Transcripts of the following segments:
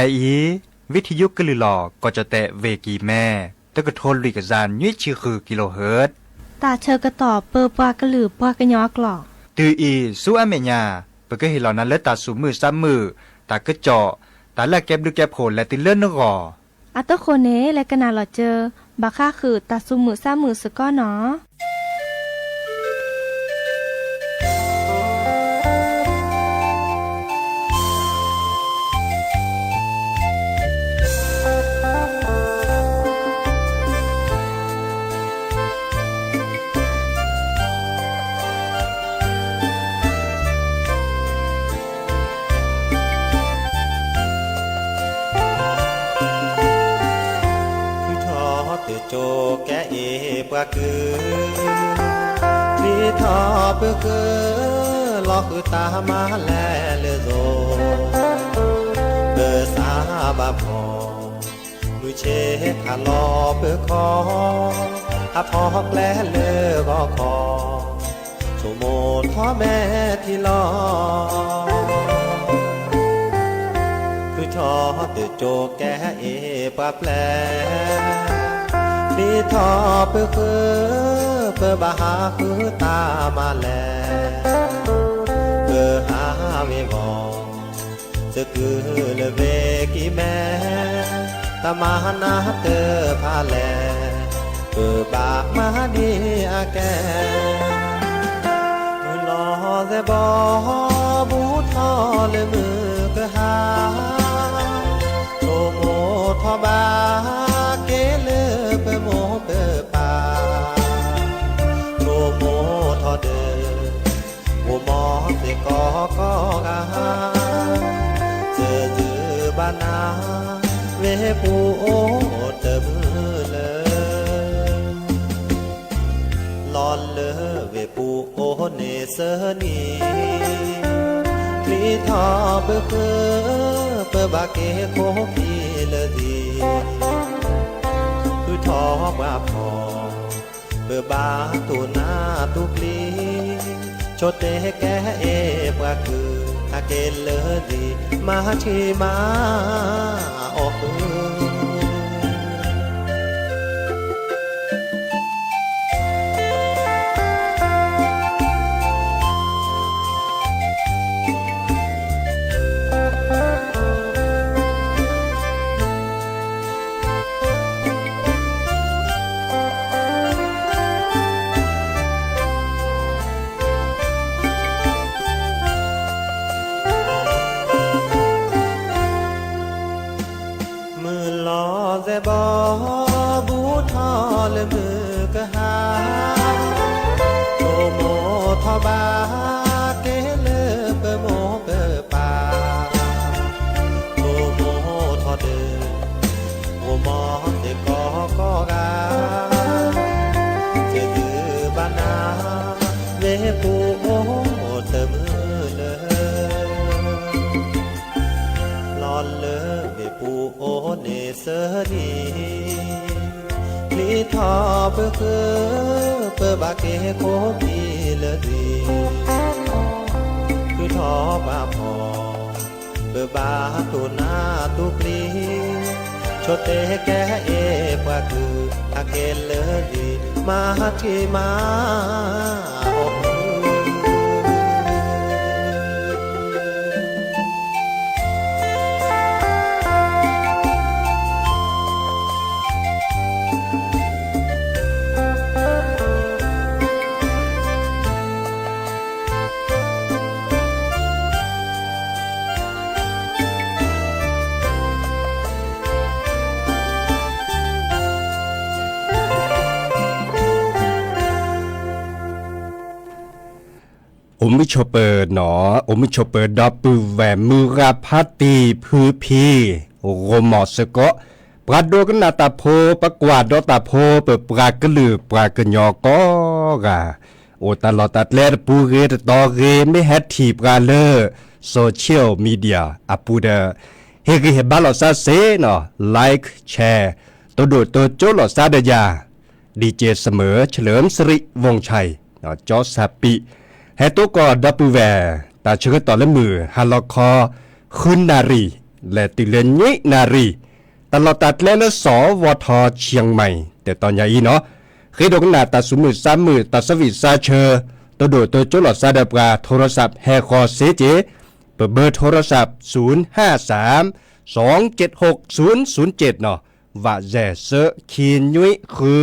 အံၤ ဝံထံယိကလုာ်လီၤ ကီၢ်ကၠီၣ်တဲၣ် ဝ့ၢ်ကံၤမဲ တကထိလွံၢ်ကယၤနွံဆံဃု kilohertz တၢ်ဆၢကတီၢ်ပၢပှၤကလုာ်ပှၤကညီအကျိာ် တုၤအံၤဆူအမဲာ်ညါ ပကဟ့ၣ်လီၤနၤလၢတၢ်သူၣ်မုာ်သးမုာ် တၢ်ကစီၣ် တၢ်လၢအကဲဘျုးကဲဖှိၣ်လဲၤတုၤလၢနဂီၢ် အတဃိန့ၣ် လဲၤကနၣ်လီၤစၢၤ ဘၣ်ဃးဃုာ်တၢ်သူၣ်မုာ်သးမုာ်စ့ၢ်ကီးနီၤ. ထုးထီၣ်တၢ်ကၠိကဲအ့ၣ်ပှၤကုၢ် ချံထီၣ်ပဃၢၤ လီၤဃုာ်တၢ်မၤလဲၤလၢသိး ပသးဘၣ်ဖှီၣ် မုၢ်ဆ့ၣ်ထးလီၤပၢၤခီ ဟးထီၣ်ကျဲလၢဂီၤခီ ဆိမိၣ်ထီၣ်မဲာ်ထံလီၤ ထုးထီၣ်တၢ်ကၠိကဲအ့ၣ်ပှၤပျဲၢ် ချံထီၣ်ပဃၢၤ ပဘၣ်ဟးဃုတၢ်မၤလဲၤ ပဟးဝ့ၤဝီၤ သကုၤလၢဝ့ၢ်ကံၤမဲ တၢ်မၤနၢ်တဖၣ်လဲၣ် ပဘၣ်မၤဒ်အကဲ မုၢ်လီၤသဲဘီ ဘူးထီၣ်လၢမုၢ်ကဟါ ဆိကမိၣ်ထီၣ်ဘၣ်က့ၤလၢပမိၢ်ပပၢ် ဆိကမိၣ်ထီၣ်ဒီး ဂီၤမီၢ်သ့ၣ်ကိးကိးဂၤ တဒုးဘၣ်နၤ ဝ့ၢ်ပူၤအိၣ်တမုာ်လၢ လီၤလၢဝ့ၢ်ပူၤအိၣ်န့ၣ်သၢနံၤ ချံထီၣ်ပဃၢၤ ပဘၣ်က့ၤခိၣ်ခံလၢာ်သံ ဃုထီၣ်ပှၤဖီၣ် ပဘၣ်တူၢ်နးတူၢ်ပျံၤ ဆိတဲကဲအ့ၣ်ပှၤကုၢ် ဟးက့ၤလၢာ်သံ မၤထံမၤအီၣ်ဃုာ် မုၢ်လီၤသဲဘီ ဘူးထီၣ်လၢမုၢ်ကဟါ ဆိကမိၣ်ထီၣ်ဘၣ်က့ၤလၢပမိၢ်ပပၢ် ဆိကမိၣ်ထီၣ်ဒီး ဂီၤမီၢ်သ့ၣ်ကိးကိးဂၤ တဒုးဘၣ်နၤ ဝ့ၢ်ပူၤအိၣ်တမုာ်လၢ လီၤလၢဝ့ၢ်ပူၤအိၣ်န့ၣ်သၢနံၤ ချံထီၣ်ပဃၢၤ ပဘၣ်က့ၤခိၣ်ခံလၢာ်သံ ဃုထီၣ်ပှၤဖီၣ် ပဘၣ်တူၢ်နးတူၢ်ပျံၤ ဆိတဲကဲအ့ၣ်ပှၤကုၢ် ဟးက့ၤလၢာ်သံ မၤထံမၤအီၣ်ဃုာ် အိၣ်မုာ်ဆိးပၢၤနီၤ, အိၣ်မုာ်ဆိးပၢၤ ဒီပုၢ်ဝဲၢ်မုၢ်ဂၤဖါတံၢ်ဖုဖံ, ဂီၤမီၢ်စ့ၢ်ကီး, ပှၤဒိကနၣ်တၢ်ဖိ, ပှၤကွၢ်ဒီးတၢ်ဖိ, ပပှၤကလုာ်ပှၤကညီကိးဂၤ, အိၣ်တၢ်လီၢ်တၢ်ကျဲတပူၤဂ့ၤတတီၤဂ့ၤ, မ့ၢ်ဟဲထံၣ်ပှၤလၢ social media အပူၤဒီး, ဟ့ၣ်ဂံၢ်ဟ့ၣ်ဘါလိာ်သးစ့ၢ်နီၤ, like, share, တိၢ်ဒိၣ်တိၢ်ကၠိလိာ်သးဒီးယၤ DJ Samuel เฉลิมสิริ วงศ์ชัย ကၠီစၢ်ပံး, ဟဲတိၢ်ကီၢ်ဒီပုၢ်ဝဲၢ် တၢ်ဆၢကတီၢ်လၢမုၢ်ဟါလီၤခီ ဃုနၣ်ရံၣ် လဲၤတုၤလၢနွံနၣ်ရံၣ်, တၢ်လီၢ်တၢ်ကျဲလၢ စဝထ เชียงใหม่ တၢ်တီညါအံၤနီၤ, ဃ့ဒိကနၣ်တၢ်စူၤမုၢ်စါမုၢ် တၢ်ဆၢဝံၣ်စါဆၢ တဒိၣ်တကၠိလီၤစါဒီးပှၤ โทรศัพท์ ဟဲဃီၤစ့က့ၤ, ပ เบอร์โทรศัพท์ ศูนย์ห้าสาม สองเจ็ดหก ศูนย์ศูนย์เจ็ด နီၤ, ဝးယဲၢ်စၢ ခံနွံဃု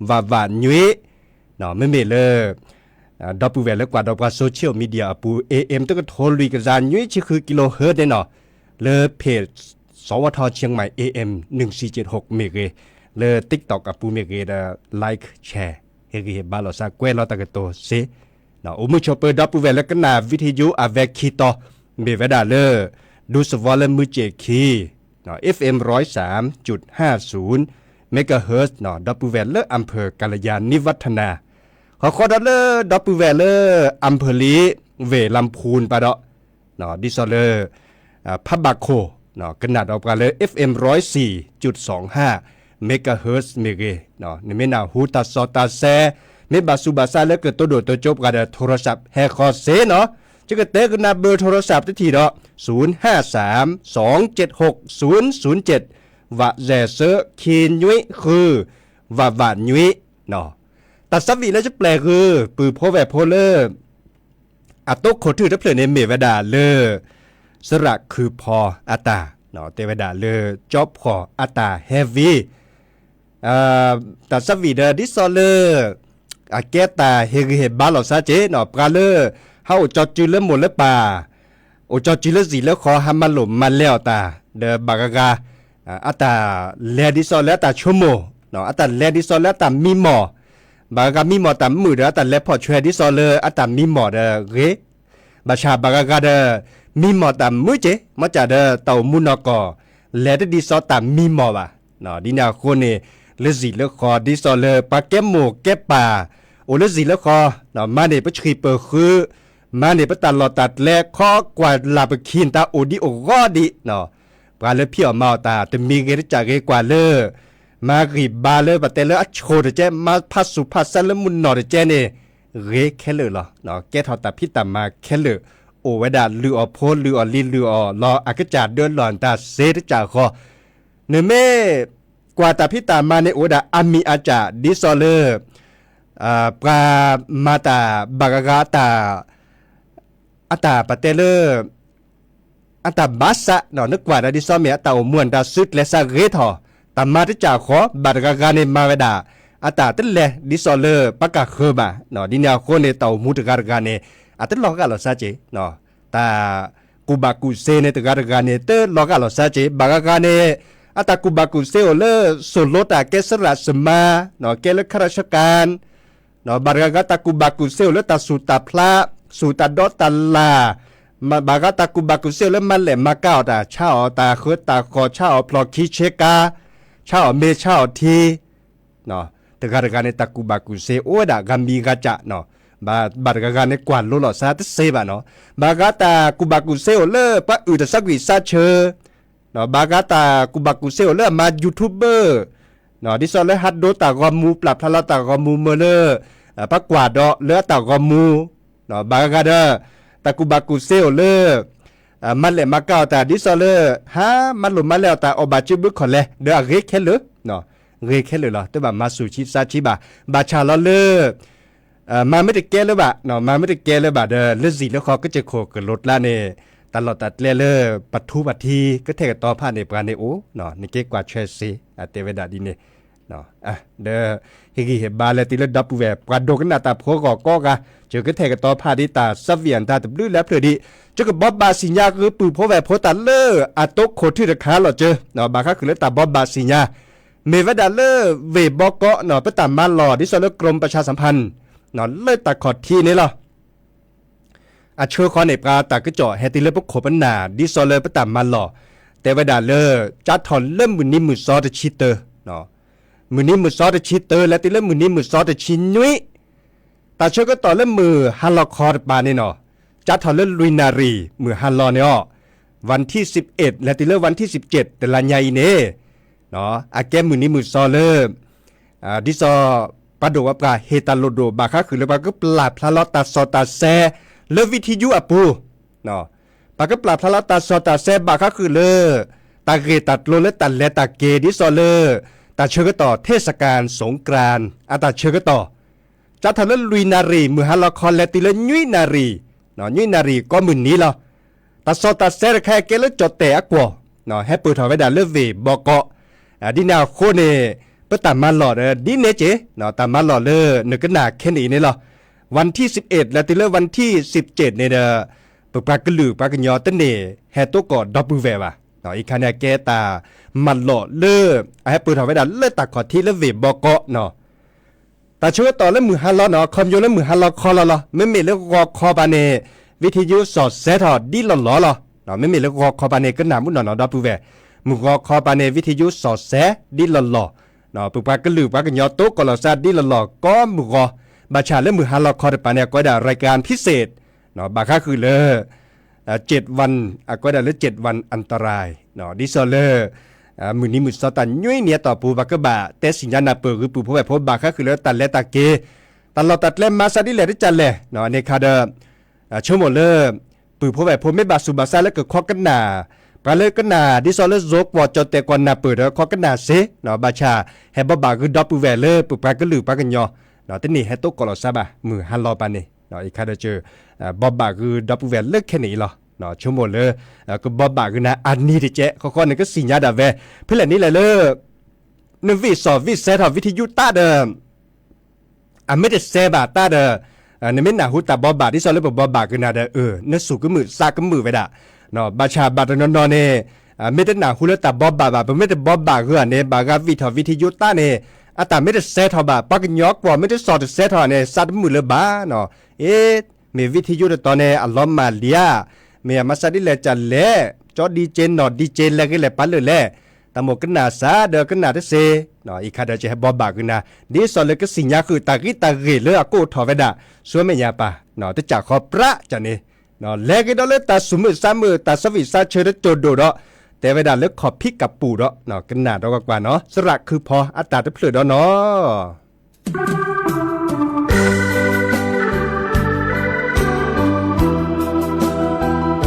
ဝးဝးနွံ မ့မ့ၢ်လၢ ဒီပုၢ်ဝဲၢ်လၢကွၢ်ဒီးပှၤ social media အပူၤ เอเอ็ม တကထိလွံၢ်ကယၤနွံဆံဃု kilohertz န့ၣ်နီၤ, လၢ เพจ สวท เชียงใหม่ เอเอ็ม หนึ่งสี่เจ็ดหก မ့ၢ်ဂ့ၤ, လၢ TikTok အပူၤမ့ၢ်ဂ့ၤဒီး like share ဟ့ၣ်ဂံၢ်ဟ့ၣ်ဘါလိာ်သး ကွဲးလီၤတၢ်ကတိၤစ့ အိၣ်မုာ်ဆိးပၢၤဒီပုၢ်ဝဲၢ်လၢကနၣ် วิทยุ အဝဲခံတီၤ, မ့ၢ်ဝဲဒၣ်လၢ ဒူသဝီလၢမုၢ်စ့ၣ်ခံ เอฟเอ็ม ร้อยสามจุดห้าศูนย์ megahertz နီၤ, ဒီပုၢ်ဝဲၢ်လၢ อำเภอกัลยาณิวัฒนา ဃီဃီဒီးလၢ ဒီပုၢ်ဝဲၢ်လၢ อำเภอลี เวลำพูน ပၣ်ဒီး ဒ်သိးလၢ ဖးဘၣ်ခိၣ် ကနၣ်ဒီးပှၤလၢ เอฟเอ็ม ร้อยสี่จุดสองห้า megahertz မ့ၢ်ဂ့ၤ, နမ့ၢ်နၢ်ဟူတၢ်စီတၢ်ဆှံ မ့ၢ်ဘၣ်ဆူးဘၣ်ဆါလၢကတိၤဒိၣ်တိၤကၠိပှၤဒီး โทรศัพท์ ဟဲဃီၤစ့နီၤ, ယကတဲကနၣ် เบอร์โทรศัพท์ တထံၣ်ဒီး ศูนย์ห้าสาม สองเจ็ดหก ศูนย์ศูนย์เจ็ด ဝးယဲၢ်စၢ ခံနွံဃု ဝးဝးနွံ တၢ်ဆၢဝံၣ်လၢယပျဲၢ်ဂုၢ် ပုၢ်ဖိဝဲၢ်ဖိလၢ အတိခိၣ်ထူၣ်တဖျၢၣ်န့ၣ်မ့ၢ်ဝဲဒၣ်လၢ စရးခုဖီအတၢ်, တဲဝဲဒၣ်လၢ ကၠီဖီၣ်အတၢ်ဟဲဝံၤ တၢ်ဆၢဝံၣ်ဒီးဒ်သိးလၢ အကဲတၢ်ဟ့ၣ်ဂံၢ်ဟ့ၣ်ဘါလိာ်သးက့နီၤ, ပှၤလၢ ဟးအိၣ်ကၠီစုလၢမိၢ်လၢပၢ်, အိၣ်ကၠီစုလၢစံာ်လၢဃီ ဟးမၤလိာ်မၤလဲအီၤတၢ်, ဒီးဘၣ်ဂၤဂၤ အတၢ်လဲဒ်သိးလၢအတၢ်ဆိကမိၣ်, အတၢ်လဲဒ်သိးလၢအတၢ်မံမီၢ်, ဘၣ်ဂၤဂၤမံမီၢ်တၢ်မုာ်ဒီး အတၢ်လဲဖီၣ်ဆွဲဒ်သိးလၢအတၢ်မံမီၢ်ဒီးဂ့ၤ, ဘၣ်ဆၣ်ဘၣ်ဂၤဂၤဒီး မံမီၢ်တၢ်မုာ်က့, မ့ၢ်ကဒီးတၢ်အိၣ်မူနီၢ်ကီၢ် လဲၤတဒ်သိးတၢ်မံမီၢ်ဘၣ်. ဒ်န့ၣ်အဃိန့ၣ် လၢစံာ်လၢဃီ ဒ်သိးလၢပှၤကဲမိၢ်ကဲပၢ် အိၣ်လၢစံာ်လၢဃီ, မၤန့ၢ် ပဆှံၣ်ပၢၢ်ဃု, မၤန့ၢ် ပတၢ်လီၢ်တၢ်ကျဲ ခီကွၢ်လၢ်ပခံ တၢ်အိၣ်ဒံးအိၣ်ဂီၢ်ဒံး, ပှၤလၢဖံးအီၣ်မၤအီၣ်တၢ် တမံၤဂ့ၤတစဲးဂ့ၤ ကွၢ်လၢ မၤဂံၢ်ဘါလၢပတဲလၢအဆိၣ်တကဲ, မၤဖးဆူၣ်ဖးဆါလၢမုၢ်နီၢ်တကဲန့ၣ် ဂ့ၤခဲလၢာ်လီၤ. ကဲထီၣ်တၢ်ဖံးတၢ်မၤခဲလၢာ်, အိၣ်ဝဲဒၣ်လုၢ်အီၣ်ဖိလုၢ်အီၣ်လံၤလုၢ်အီၣ်လီၤ အကစၢ်ဒၢလီၢ်တၢ်စ့တစဲးဃီ, နမ့ၢ်ကွၢ်တၢ်ဖံးတၢ်မၤန့ၣ် အိၣ်ဝဲဒၣ်အါမံၤအါစှၤ ဒ်သိးလၢ ပှၤမၤတၢ်ဘၣ်ဂၤဂၤ အတၢ်ပတဲလၢ အတၢ်ဘၣ်ဆၣ် နကွၢ်ဒၣ်ဒ်သိးမ့ၢ် အတၢ်အိၣ်မူအတၢ်စုကျဲးစၢ်ဂ့ၤထီၣ်, တၢ်မၤတစဲးဃီ ဘၣ်တဂၤဂၤန့ၣ် မၤဝဲဒၣ် အတၢ်တလဲၤဒ်သိးလၢပှၤကဃၢၤဘၣ်. ဒ်န့ၣ်အဃိန့ၣ် တၢ်အိၣ်မူတဂၤတဂၤန့ၣ် အတလီၤဂာ်လီၤစၢ်က့, တၢ်ကူၣ်ဘၣ်ကူၣ်စ့န့ၣ် တဂၤတဂၤန့ၣ် တလီၤဂာ်လီၤစၢ်က့, ဘၣ်ဂၤဂၤန့ၣ် အတၢ်ကူၣ်ဘၣ်ကူၣ်စ့အိၣ်လၢ စိၢ်လိတၢ်ကဲစရၣ်စမါ, ကဲလၢ ข้าราชการ ဘၣ်တဂၤဂၤ တၢ်ကူၣ်ဘၣ်ကူၣ်စ့အိၣ်လၢ တၢ်စူၢ်တၢ်ဖျး, စူၢ်တၢ်ဒီတၢ်လၢ်, ဘၣ်ဂၤတၢ်ကူၣ်ဘၣ်ကူၣ်စ့အိၣ်လၢ မၤလဲၢ်မၤကၤအီၣ်တၢ်, ဆါအီၣ်တၢ်ဃၢတၢ်ဃီၣ်, ဆါအီၣ်ဖျီၣ်ခံဆ့ကၤ, ဆါအီၣ်မ့ၤဆါအီၣ်ထံ, တဂၤတဂၤန့ၣ် တၢ်ကူၣ်ဘၣ်ကူၣ်စ့အိၣ်ဝဲဒၣ် ဂၤမံၤဂၤစှၤ, ဘၣ်တဂၤဂၤန့ၣ် ကွၢ်လိလီၤစၢ်တသ့ဘၣ်နီၤ. ဘၣ်ဂၤတၢ်ကူၣ်ဘၣ်ကူၣ်စ့အိၣ်လၢ ပှၤအုၣ်တၢ်ဆါကွံာ်ဆါဆၢ, ဘၣ်ဂၤတၢ်ကူၣ်ဘၣ်ကူၣ်စ့အိၣ်လၢအမၤ YouTuber, ဒ်သိးလၢဟးဒိတၢ်ဂီၤမူ ပျၢ်ဖျါလီၤတၢ်ဂီၤမူမၢလၢ ပှၤကွၢ်ဒီးလၢအတၢ်ဂီၤမူ, ဘၣ်ဂၤဒီး တၢ်ကူၣ်ဘၣ်ကူၣ်စ့အိၣ်လၢ မၤလဲၢ်မၤကၤအီၣ်တၢ် ဒ်သိးလၢ ဟးမၤလိာ်မၤလဲၢ်အီၣ်တၢ် အီၣ်ဘၣ်စုဘုခီၣ်လဲၤ ဒီးအဂ့ၤခဲလၢာ်, ဂ့ၤခဲလၢာ်လီၤ. တဘၣ်မၤဆူၣ်ဆံးစၢ်ဆံးဘၣ်, ဘၣ်ဆၣ်လီၤလၢ မၤမ့ၢ်တကဲလၢၤဘၣ်, မၤမ့ၢ်တကဲလၢၤဘၣ်ဒီး လၢစံာ်လၢဃီ ကစၢၢ်ခိၣ်ကလိၤကျါန့ၣ် တၢ်လီၢ်တၢ်ကျဲလၢပထူပထံး ကထဲၣ်ကတီၤဖးန့ၣ် ပှၤန့ၣ်အိၣ်, နက့ကွၢ်ထွဲစ့ တဲဝဲဒၣ်ဒ်န့ၣ် ဒီး ဟ့ၣ်ဂံၢ်ဟ့ၣ်ဘါလၢ တုၤလၢဒီပုၢ်ဝဲၢ် ပှၤဒိကနၣ်တၢ်ဖိဂီၢ်ကိးဂၤ, ယကထဲၣ်ကတီၤဖးဒ်တၢ်ဆၢဝံၣ်အတၢ်တဘျုးလၢဖျၢၣ်ဒံး, ယကဘိးဘၣ်စံၣ်ညါဂ့ၤ ပုၢ်ဖိဝဲၢ်ဖိတၢ်လၢအတိခိၣ်ထူၣ်တခါလီၤကၠၢ, ဘၣ်ဃးဃုာ်လၢတၢ်ဘိးဘၣ်စံၣ်ညါ, မ့ၢ်ဝဲဒၣ်လၢ ဝ့ၢ်ဘီကီး ပတၢ်မၤလီၢ် ဒ်သိးလၢ กรมประชาสัมพันธ์ လၢတၢ်ခီၣ်ထံးန့ၣ်လီၤ. အဆၢဃီန့ၣ် ပှၤတၢ်ကစီၣ်ဟဲတုၤလၢပခိၣ်ပနၢ် ဒ်သိးလၢပတၢ်မၤလီၢ်, တဲဝဲဒၣ်လၢ ကၠါထီၣ်လၢမုၢ်နံၤမုၢ်သီတဆံတၢ, မုၢ်နံၤမုၢ်သီတဆံတၢ လဲၤတုၤလၢမုၢ်နံၤမုၢ်သီတဆံနွံ, တၢ်ဆၢကတီၢ်လၢမုၢ်ဟါလီၤခီတပၤန့ၣ်နီၤ, ကၠါထီၣ်လၢလွံၢ်နၣ်ရံၣ် မုၢ်ဟါလီၤန့ၣ်အီၤ, วันที่สิบเอ็ด လဲၤတုၤလၢ วันที่สิบเจ็ด တလါညါအံၤန့ၣ်, အကဲမုၢ်နံၤမုၢ်သီလၢ ဒ်သိး ပှၤဒိၣ်ဝဲပှၤဟ့ၣ်တၢ်လိၣ်ဒိၣ် ဘၣ်ဃးဃုာ်လၢပှၤကပျၢ်ဖျါလီၤတၢ်စီၣ်တၢ်ဆဲး လၢ วิทยุ အပူၤ, ပကပာ်ဖျါလီၤတၢ်စီတၢ်ဆှံဘၣ်ဃးဃုာ်လၢ တၢ်ဂ့ၢ်တၢ်ကျိၤလၢတၢ်လဲၤတၢ်က့ၤ ဒ်သိးလၢ တၢ်ဆၢကတီၢ် เทศกาลสงกรานต์ အတၢ်ဆၢကတီၢ် စးထီၣ်လၢလွံၢ်နၣ်ရံၣ် မုၢ်ဟါလီၤခီ လဲၤတုၤလၢနွံနၣ်ရံၣ်, နွံနၣ်ရံၣ်ကိးမုၢ်နံၤလီၤ. တၢ်စီတၢ်ဆှံတခါအံၤကဲလၢကၠီၣ်တဲၣ်အကွီၢ်, ဟဲပၢၢ်ထီၣ်ဝဲဒၣ်လၢဝ့ၢ်ဘီကီး, ဒ်န့ၣ်အဃိန့ၣ် ပတၢ်မၤလီၢ်ဒီး ဒ်န့ၣ်က့ၤ တၢ်မၤလီၢ်လၢနကနၣ်ခဲနံၣ်အံၤန့ၣ်လီၤ. วันที่สิบเอ็ด လဲၤတုၤလၢ วันที่สิบเจ็ด န့ၣ်ဒီး ပပှၤကလုာ်ပှၤကညီတန့ၢ်ဟဲတိကိးဒီပုၢ်ဝဲၢ်ဘၣ်. အံၤခါန့ၣ် အကဲတၢ်မၤလီၢ်လၢ အဟဲပၢၢ်ထီၣ်ဝဲဒၣ်လၢတၢ်ခီၣ်ထံးလၢဝ့ၢ်ဘီကီးနီၤ. တၢ်ဆၢကတီၢ်လၢမုၢ်ဟါလီၤနီၤ ခီပညီလၢမုၢ်ဟါလီၤခီလီၤလီၤ. မ့မ့ၢ်လၢဂီၤခီပၤန့ၣ် ဝံထယုစီၣ်စဲထီၣ်ဒ်လီၢ်လီၢ်လီၤ. မ့မ့ၢ်လၢဂီၤခီပၤန့ၣ် ကနၣ်မုၢ်နီၢ်နီၢ်ဒီပုၢ်ဝဲၢ်, မုၢ်ဂီၤခီပၤန့ၣ် ဝံထယုစီၣ်စဲဒ်လီၢ်လီၢ်, ပပှၤကလုာ်ပှၤကညီတိကိးလီၤစၢ်ဒ်လီၢ်လီၢ်ကိးမုၢ်ဂီၤ, ဘၣ်ဆၣ်လၢမုၢ်ဟါလီၤခီတပၤန့ၣ် အကိးဝဲဒၣ် รายการพิเศษ ဘၣ်ဃးဃုာ်လၢ เจ็ดวัน အကိးဝဲဒၣ်လၢ เจ็ดวันอันตราย ဒ်သိးလၢ မုၢ်နံၤမုၢ်သီတၢ်နွံနံၤအတီၢ်ပူၤ ပကဘၣ်တဲသ့ၣ်ညါနၢ်ပၢၢ်ဂ့ၤ ပုၢ်ဖိဝဲၢ်ဖိ ဘၣ်ဃးဃုာ်လၢတၢ်လဲၤတၢ်က့ၤ တၢ်လီၢ်တၢ်ကျဲမၤစၢ်ဒ်လဲၣ်တကးလဲၣ်န့ၣ်ခါဒီး ဆိကမိၣ်လၢ ပုၢ်ဖိဝဲၢ်ဖိ မ့ၢ်ဘၣ်သူၣ်ဘၣ်သးလၢကခီကနၣ်, ပှၤလၢကနၣ် ဒ်သိးလၢ ဇိကွီၢ် ကၠီၣ်တဲၣ်ကွီၢ် နၢ်ပၢၢ်ဒီး ခီကနၣ်စ့, ဘၣ်ဆၣ် ဟဲဘိးဘၣ်ဂ့ၤဒီပုၢ်ဝဲၢ်လၢပပှၤကလုာ်ပှၤကညီ တန့ၢ်ဟဲတိကိးလီၤစၢ်ဘၣ် မုၢ်ဟါလီၤပၤန့ၣ်, အံၤခါဒီး ဘိးဘၣ်ဂ့ၤဒီပုၢ်ဝဲၢ်လၢခဲနံၣ်အံၤလီၤ. ဆိကမိၣ်လၢ ကဘိးဘၣ်ဂ့ၤနၤအနံၤတကဲး ဃီဃီန့ၣ် ကသ့ၣ်ညါဒၣ်ဝဲ ဖဲလဲၣ်န့ၣ်လဲၣ်လၢ နဝံၣ်စီၣ်ဝံၣ်စဲထီၣ် ဝံထယုတၢ်ဒီး အမ့ၢ်တစဲဘၣ်တၢ်ဒီး နမ့ၢ်နၢ်ဟူတၢ်ဘိးဘၣ် ဒ်သိးလၢပဘိးဘၣ်ဂ့ၤနၤဒီး နသူၣ်ကမုာ်သးကမုာ်ဝဲဒၣ်, ဘၣ်ဆၣ်ဘၣ်တနီၤနီၤန့ၣ် မ့ၢ်တနၢ်ဟူလၢတၢ်ဘိးဘၣ်ဘၣ် ပမ့ၢ်တဘိးဘၣ်ဂ့ၤဧါန့ၣ် ဘၣ်ဂၤဝံၣ်ထီၣ်ဝံထယုတၢ်န့ၣ် အတၢ်မ့ၢ်တစဲထီၣ်ဘၣ် ပှၤကညီကွီၢ်မ့ၢ်တစီၣ်တစဲထီၣ်န့ၣ် သးတမုာ်လၢၤဘၣ်နီၤ, အ့ မ့ၢ်ဝံထယုတတီၤန့ၣ် အလီၤမၢ်လံဧါ, မ့ၢ်အမၤစၢ်ဒ်လဲၣ်ကလဲၣ်, ကၠီဒံက့ၤနီၢ်ဒံက့ၤ လဲၤဂ့ၤလဲၤပာ်လၢာ်လဲၣ်, တၢ်မိၣ်ကနၣ်စၢ်ဒီးကနၣ်တသ့, အံၤခါဒီး ကဟဲဘိးဘၣ်ဂ့ၤနၤ ဒ်သိးလၢကသ့ၣ်ညါဃုာ်တၢ်ဂံၢ်တၢ်ဂ့ၢ်လၢအကအိၣ်ထီၣ်ဝဲဒၣ် ဆူမဲာ်ညါပၢ် တစၢ်ဃီပြးကန့ၣ်, လဲၤဂ့ၤဒီးလၢတၢ်သူၣ်မုာ်သးမုာ် တၢ်သးဝံၣ်သးဆၢတကၠိၤဒိၣ်ဒီး တဲဝဲဒၣ်လၢခီၣ်ဖံးကပူၤဒီး ကနၣ်ဒီးကွၢ်ကွၢ်နီၤ သရၣ်ခုဖီအတၢ်တဖျၢၣ်ဒီးနီၤ. ပတဆ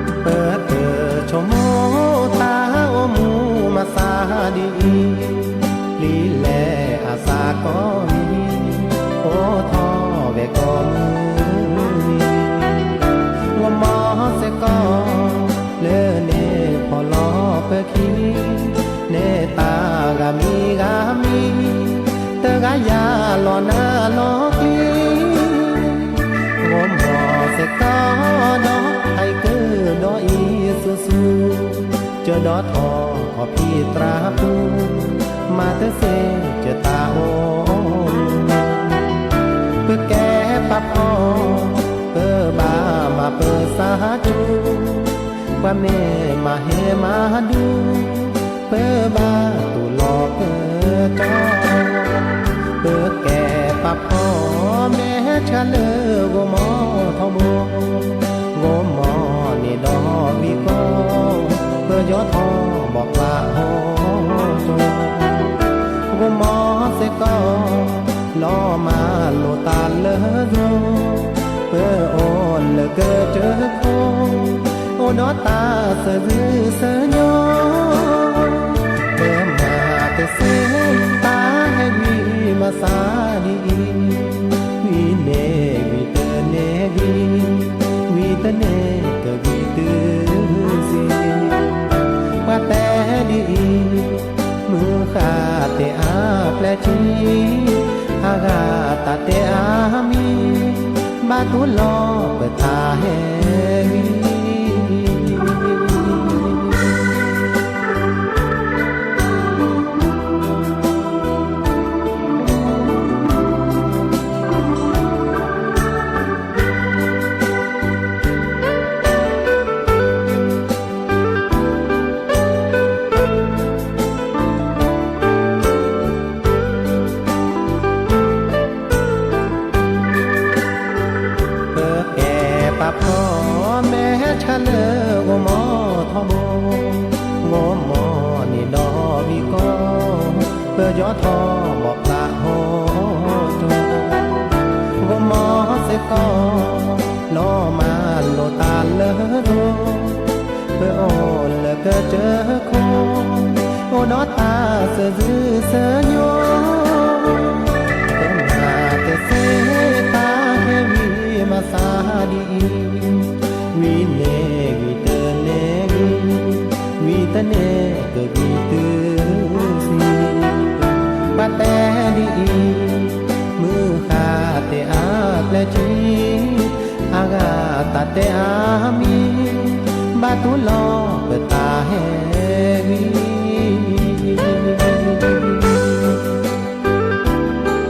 ိကမိၣ်တၢ်အိၣ်မူမၤသးဒ်အံၤ, ပျံၤလဲၤအသးကိးမံၤ, အိၣ်ထီၣ်ဝဲကိးမုၢ်နံၤ, ဂီၤမီၤစ့ၢ်ကီး လၢန့ၣ်ဖီၣ်လီၤပခံ န့ၢ်တၢ်ဂၤမံၤဂၤမံၤ, တဂၤယၤလီၤနၤလီၤကျံ, ဂီၤမီၤစ့ၢ်ကီးဒီး ဟဲက့ၤဒီးအံၤဆူၣ်ဆူၣ်, ကၢဒီးထီၣ်ခီၣ်ဖံးသရၣ်ပူၤ, မၤတသ့ကတၢ်အိၣ်မူ, ပကဲပာ်ဖှိၣ် ပဘၣ်မၤပသးကၠူ ပှၤမ့ၢ်မၤဟ့ၣ်မၤဒူ, ပဘၣ်တူၢ်လိာ်ကတီၢ်, ပကဲပာ်ဖှိၣ်မဲာ်ဆှးလၢဂီၤမီၤထီဘိ, ဂီၤမီၤန့ၣ်ဒီးဝံၤကီး, ပယီၤထီၣ်ဘီၣ်ပာ်ဟီၣ်ကၠီ, ဂီၤမီၤစ့ၢ်ကီး လီၤမၢ်လိာ်တၢ်လၢယိၤ, ပအိၣ်လၢကစၢၢ်ခိၣ်, အိၣ်ဒီးတၢ်သးခုသးညီ, ပမၤတသ့တၢ်ဟဲဝံၤမၤသးဒ်အံၤ, ဝံၤန့ၣ်ဝံၤတန့ၢ်ဝံၤ, ဝံၤတန့ၢ်ကဝံၤတုၤဆံး, ပှၤတဲဒ်အံၤ, မုၢ်ဃၢ်တဲအါပျဲၢ်ထံ, အဂၤတၢ်တဲအါမံၤ, ဘၣ်တူၢ်လိာ်ပတၢ်ဟဲဝံၤ ပယီၤထီၣ်ဘီၣ်ဖျါဟီၣ်ကၠိ, ဂီၤမီၢ်စ့ၢ်ကီး လီၤမၢ်လိာ်သးလၢဒိၣ်, ပအိၣ်လၢကစၢၢ်ခိၣ်, အိၣ်ဒီးတၢ်စၢၤစုဆၢညိ, ပမၤတသ့တၢ်ဟဲဝံၤမၤစၢ်ဒ်အံၤ, ဝံၤန့ၣ်ဝံၤတန့ၢ်ဂံၢ်, ဝံၤတန့ၢ်ကဂံၢ်တုၤဆံး, ပှၤတဲဒ်အံၤ, မုၢ်ဃၢ်တ့ၢ်အါကျဲခံ, အဂၤတၢ်တဲအါမံၤ, ဘၣ်တူၢ်လီၤပတၢ်ဟဲဝံၤ. တၢ်မိၣ်ဒိၣ်ဒိၣ်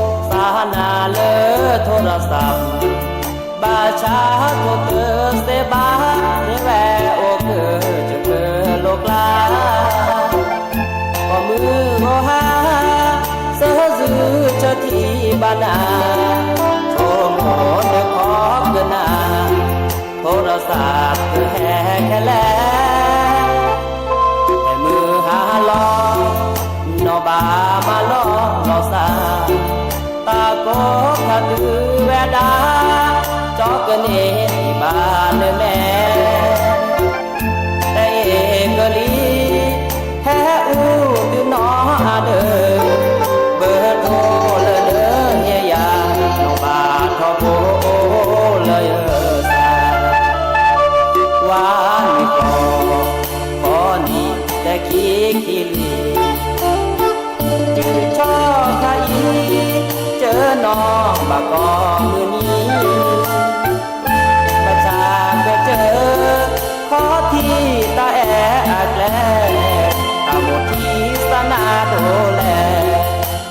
သးနၤလၢထိရသး ဘၣ်ဆၣ်ထိၣ်တစဲးဘၣ် မ့ၢ်ဝဲအိၣ်ကၢၢ်ကၢၢ်လိာ်ကျါ, ပိာ်မုၣ်ဂီၤဟါ စၢၤစုဆၢထံၣ်ဘၣ်နၤ, ဆိကမိၣ်နခီကနၣ် ထိရသးကဟဲခဲလၢာ်, ဖဲမုၢ်ဟါလီၤ နီၢ်ဘၣ်မၤလီၤလီၤစၢ်, တၢ်ကိးခါတုၤဝဲဒၣ် ကၠီကန့ၢ်ဘၣ်နမဲာ်, တအဲၣ်ကလံၤ ဟဲအူသုနီၢ်အါဒၢး, ဘၢထိၣ်လၢနဟ့ၣ်ယၤ နီၢ်ဘၣ်ထီဘိလၢယသး, ဝါနံၣ်ဃီ ဃီနံၣ် တခံခံလွံၢ်, တုၤဆီခါအံၤ ကၢနီၢ်ဘၣ်ကီမုၢ်နံၤ, ဘၣ်ဆၣ်ကစၢၢ် ခီထံတၢ်အဲၣ်အကျဲ, တၢ်မိၣ်ထံစၢ်နၤဒိၣ်လဲၣ်,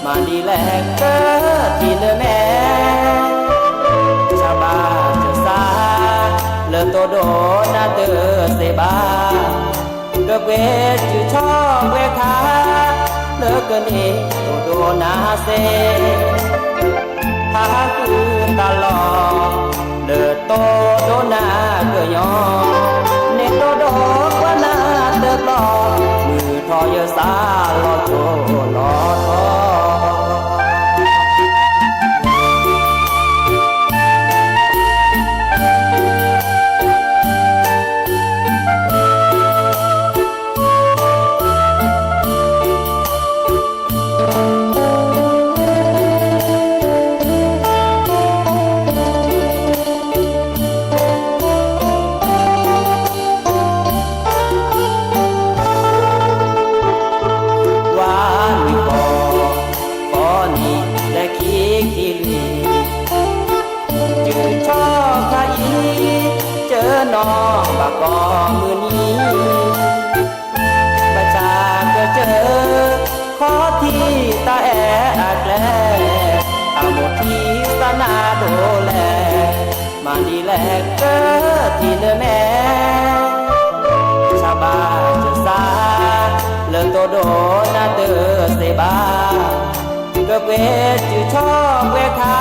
မၤဒ်လဲၣ်ကထံၣ်နမဲာ်, ဆၢဘၣ်ဆၢစၢ် လၢတိၢ်ဒိၣ်နၤတစဲးဘၣ်, ကပှ့ၤတုၤဆီပှဲၤခါ လၢကန့ၢ်တိၢ်ဒိၣ်နၤစ့ၢ်, ဟးဃုတၢ်လီၢ် လၢတိၢ်ဒိၣ်နၤကညီ, န့ၢ်တိၢ်ဒိၣ်ကွၢ်နၤတဘျီ, မုၢ်ထီၣ်ယသးလီၤကၠိလီၤထီ ဝါနံၣ်ဃီ ဃီနံၣ် တခံခံလွံၢ်, တုၤဆီခါအံၤ ကၢနီၢ်ဘၣ်ကီမုၢ်နံၤ, ဘၣ်ဆၣ်ကစၢၢ် ခီထံတၢ်အဲၣ်အကျဲ, တၢ်မိၣ်ထံစၢ်နၤဒိၣ်လဲၣ်, မၤဒ်လဲၣ်ကထံၣ်နမဲာ်, ဆၢဘၣ်ဆၢစၢ် လၢတိၢ်ဒိၣ်နၤတစဲးဘၣ်, ကပှ့ၤတုၤဆီပှဲၤခါ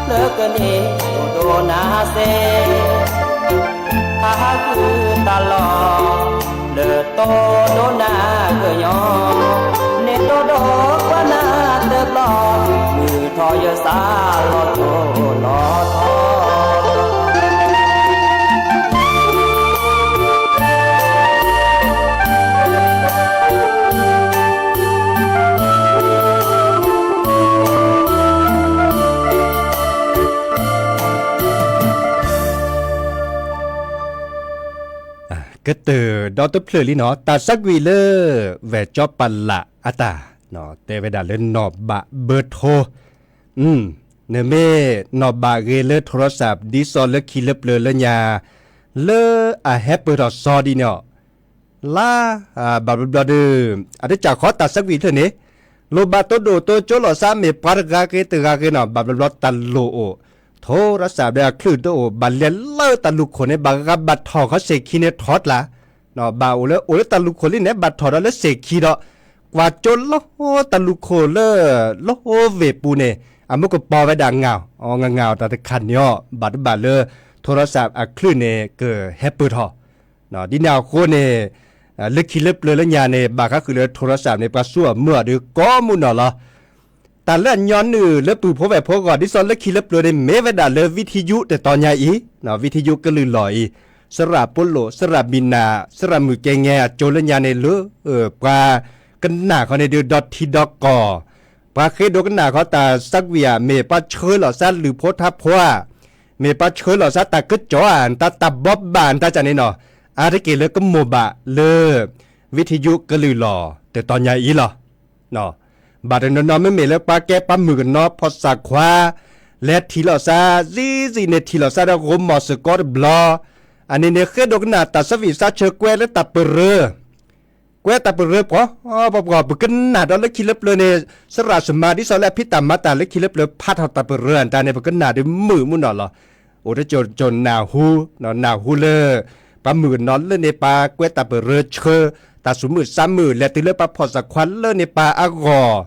လၢကန့ၢ်တိၢ်ဒိၣ်နၤစ့ၢ်, ဟးဃုတၢ်လီၢ် လၢတိၢ်ဒိၣ်နၤကညီ, န့ၢ်တိၢ်ဒိၣ်ကွၢ်နၤတဘျီ, မုၢ်ထီၣ်ယသးလီၤကၠိလီၤထီ. ကတၢၢ်ဒီတဖျၢၣ်လံနီၤ, တၢ်ဆါကွံာ်လၢ ဝဲၢ်ကၠီပလးအတၢ် တဲဝဲဒၣ်လၢနီၢ်ဘၣ်ဘၢထိ နမ့ၢ်နီၢ်ဘၣ်ဂ့ၤလၢထိရစၢ် ဒ်သိးလၢခံလၢပျၢၤလၢညါ လၢအဟဲပၢၢ်ထီၣ်စီၤဒ်န့ၣ်အီၤ လါ ဘၣ်ဘျီဘျီဒီး အတကးဃီတၢ်ဆါကွံာ်ဖျၢၣ်န့ၣ် လိၣ်ဘၣ်တိၢ်ဒိၣ်တိၢ်ကၠိလိာ်သး မ့ၢ်ပှၤတဂၤဂ့ၤတဂၤဂ့ၤနီၤ ဘၣ်ဘျီဘျီတၢ်လိၣ်အိၣ် ထိရစၢ်ဒီးအချုးတအိၣ် ဘၣ်လဲၤလၢတၢ်လူၢ်ခိၣ်န့ၣ် ဘၣ်ဂၤဘၣ်ထီၣ်ဃီစဲၤခံန့ၣ်ထီၣ်ကျါ ဘၣ်အိၣ်လၢ အိၣ်လၢတၢ်လူၢ်ခိၣ်လံန့ၣ် ဘၣ်ထီၣ်ဒီးလၢစဲၤခံဒီး ကွၢ်ကၠိလၢတၢ်လူၢ်ခိၣ်လၢ လၢဝ့ၢ်ပူၤန့ၣ် အမုၢ်ကပီၤဝဲဒၣ် ငါအီၤငါအီၤတၢ်တခါန့ၣ်အီၤ ဘၣ်တဘၣ်လၢ ထိရစၢ်အချုးန့ၣ် ကဟဲပၢၢ်ထီၣ် ဒ်န့ၣ်အဃိန့ၣ် လၢခံလၢပျၢၤလၢညါန့ၣ် ဘၣ်ဃးဃုာ်လၢထိရစၢ်န့ၣ် ပှၤဆူၣ်အမုၢ်အီၤဒီးကိးမုၢ်နီၢ်လီၤ. တၢ်လၢအညီနုၢ်လၢပုၢ်ဖိဝဲၢ်ဖိအဂီၢ် ဒ်သိးလၢခံလၢပျၢၤန့ၣ် မ့ၢ်ဝဲဒၣ်လၢ ဝံထယု တတီၤညါအံၤ, ဝံထယု ကလုာ်လီၢ်အံၤ, စရၣ်ပိလိာ်, စရၣ်ဘံၣ်နၢ်, စရၣ်မုၣ်ကဲငဲအကၠိလၢညါန့ၣ်လၢ ပှၤကနၣ်ဃီန့ၣ်ဒုးဒီထံဒီကီၢ် ပှၤဃ့ဒိကနၣ်ဃီတၢ်ဆါကွံာ်ဧါ မ့ၢ်ပှၤဆှၢလီၤစၢ်လုၢ်ဖိထါဖိဧါ, မ့ၢ်ပှၤဆှၢလီၤစၢ်တၢ်ကစီၣ်ဧါ တၢ်တၢ်ဘီဘၣ်တၢ်ကၢန့ၣ်နီၤ, အါတက့ၢ်လၢကမိၢ်ဘၣ်လၢ ဝံထယု ကလုာ်လီၢ် တတီၤညါအံၤလီၤ. ဘၣ်တနီၤနီၤမ့မ့ၢ်လၢပှၤကဲပှၤမုၣ်ကနီၤဖီၣ်စၢ်ခွါ လဲၤထံၣ်လီၤစၢ် စံစံန့ၣ်ထံၣ်လီၤစၢ်ဒီးဂိၤမီၢ်စ့ၢ်ကီးတဘျီ, အန့ၣ်န့ၣ် ဃ့ဒိကနၣ်တၢ်ဆၢဝံၣ်စၢ်ဆၢကွဲလၢတၢ်ပရၢ ကွဲတၢ်ပရၢပှီၤပှီၤပှီၤ ပကနၣ်ဒီးလၢခံလၢပျၢၤန့ၣ် စရၣ်စမါ ဒ်သိးလၢအဖံးတၢ်မၤတၢ်လၢခံလၢပျၢၤ ဖးထီၣ်တၢ်ပရၢအတၢ်န့ၣ် ပကနၣ်ဒုးမုာ်မုၢ်နီၢ်လီၤ. အိၣ်တကၠိၤကၠိၤနၢ်ဟူ, နၢ်ဟူလၢ ပှၤမုၣ်ကနီၤလၢန့ၣ် ပှၤကွဲတၢ်ပရၢဆၢ တၢ်သူၣ်မုာ်သးမုာ် လဲၤတုၤလၢပှၤဖီၣ်စၢ်ခွါလၢန့ၣ်ပှၤအဂီၢ်,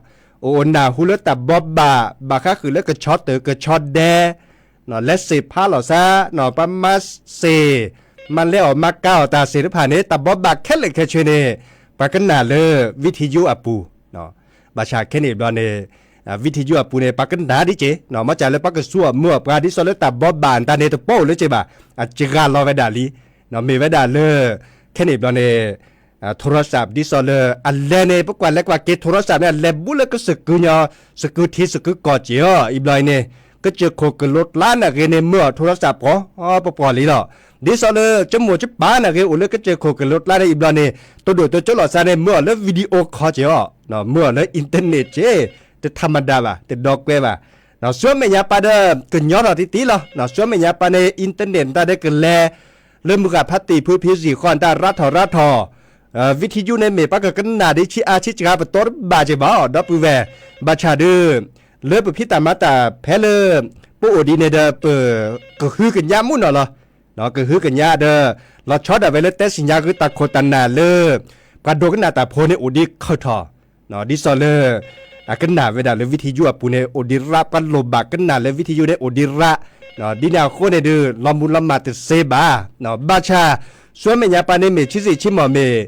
အိၣ်နၢ်ဟူလၢတၢ်ဘီဘၣ် ဘၣ်ဃးဃုာ်လၢကဆီတၢၢ်ကဆီဒဲ လဲၤစ့ၢ်ဖးလီၤစၢ် ပှၤမၤစ့ၢ် မၤလဲအီၣ်မၤကၤအီၣ်တၢ်သ့ၣ်တဖၣ်န့ၣ် တၢ်ဘီဘၣ်ခဲလၢာ်ခဲဆ့န့ၣ် ပှၤကနၣ်လၢ ဝံထယု အပူၤ, ဘၣ်ဆၣ်ခဲန့ၣ်ဘျီန့ၣ် ဝံထယု အပူၤန့ၣ် ပှၤကနၣ်ဒ်က့ၤ မ့ၢ်စၢ်လၢပှၤကဆူၣ်အမုၢ်အပှၤ ဒ်သိးလၢတၢ်ဘီဘၣ်အတၢ်န့ၣ် တပိာ်အိၣ်လၢက့ၤဘၣ်, အစှၤလီၤဝဲဒၣ်လံ, မ့ၢ်ဝဲဒၣ်လၢ ခဲန့ၣ်ဘျီန့ၣ် ထိရစၢ် ဒ်သိးလၢအလဲၤန့ၣ် ပကွၢ်လဲၤကွၢ်က့ၤထိရစၢ်န့ၣ် အလဲၤဘူးလၢကစၢၢ်ကုညီ စၢၢ်ကုထံစၢၢ်ကုကီၢ်က့ၤအီၤ အံၤဘျီအံၤန့ၣ် ကစၢၢ်ခိၣ်ကလိကျါနာ်ဂ့ၤန့ၣ် မၢအီၤထိရစၢ်ပှီၤပှီၤလံလီၤ. ဒ်သိးလၢ ကမိၢ်ကပၢ်နာ်ဂ့ၤ အိၣ်လၢကစၢၢ်ခိၣ်ကလိကျါန့ၣ် အံၤဘျီန့ၣ် တိၢ်ဒိၣ်တိၢ်ကၠိလိာ်သးန့ၣ် မၢအီၤလၢ video call က့ၤအီၤ, မၢအီၤလၢ internet က့ၤ တထးမဒါဘၣ် တဒီကွဲဘၣ်. ဆူမဲာ်ညါပၢ်ဒီး ကညီထီၣ်တံၢ်တံၢ်လီၤ. ဆူမဲာ်ညါပၢ်န့ၣ် internet တၢ်ဒဲးကလဲၤ လၢမုၢ်ဂၢ်ဖးတံၢ်ဖုဖံးစံၣ်ဃီ တၢ်ရးထီၣ်ရးထီၣ် ဝံထယု န့ၣ် မ့ၢ်ပှၤကကနၣ်ဒ်ဆံးအါဆံးစှၤပတီၢ်တဘၣ်က့ၤဘၣ် ဒီပုၢ်ဝဲၢ်, ဘၣ်ဆၣ်ဒုး လၢပဖံးတၢ်မၤတၢ်ဖဲလၢ ပအိၣ်ဒ်န့ၣ်ဒီး ပကဟုကညးမုၢ်နီၢ်လီၤ. ကဟုကညးဒီး လီၤဆီဒၣ်ဝဲလၢတဲစံၣ်ညါဃုာ်တၢ်ခိၣ်တၢ်နၢ်လၢ ပှၤဒိကနၣ်တၢ်ဖိန့ၣ်အိၣ်ဒံးခၢၣ်ထီၣ်, ဒ်သိးလၢ အကနၣ်ဝဲဒၣ်လၢ ဝံထယု အပူၤန့ၣ် အိၣ်ဒံးရး ပှၤလိၣ်ဘၣ်ကနၣ်လၢ ဝံထယု န့ၣ် အိၣ်ဒံးရး, ဒ်န့ၣ်အဃိန့ၣ်ဒုး လီၤမူၤလီၤမၢ်တသ့ဘၣ်. ဘၣ်ဆၣ် ဆူမဲာ်ညါပၢ်န့ၣ် မ့ၢ်ဆံးစံးဆံးမီၢ်မ့ၢ်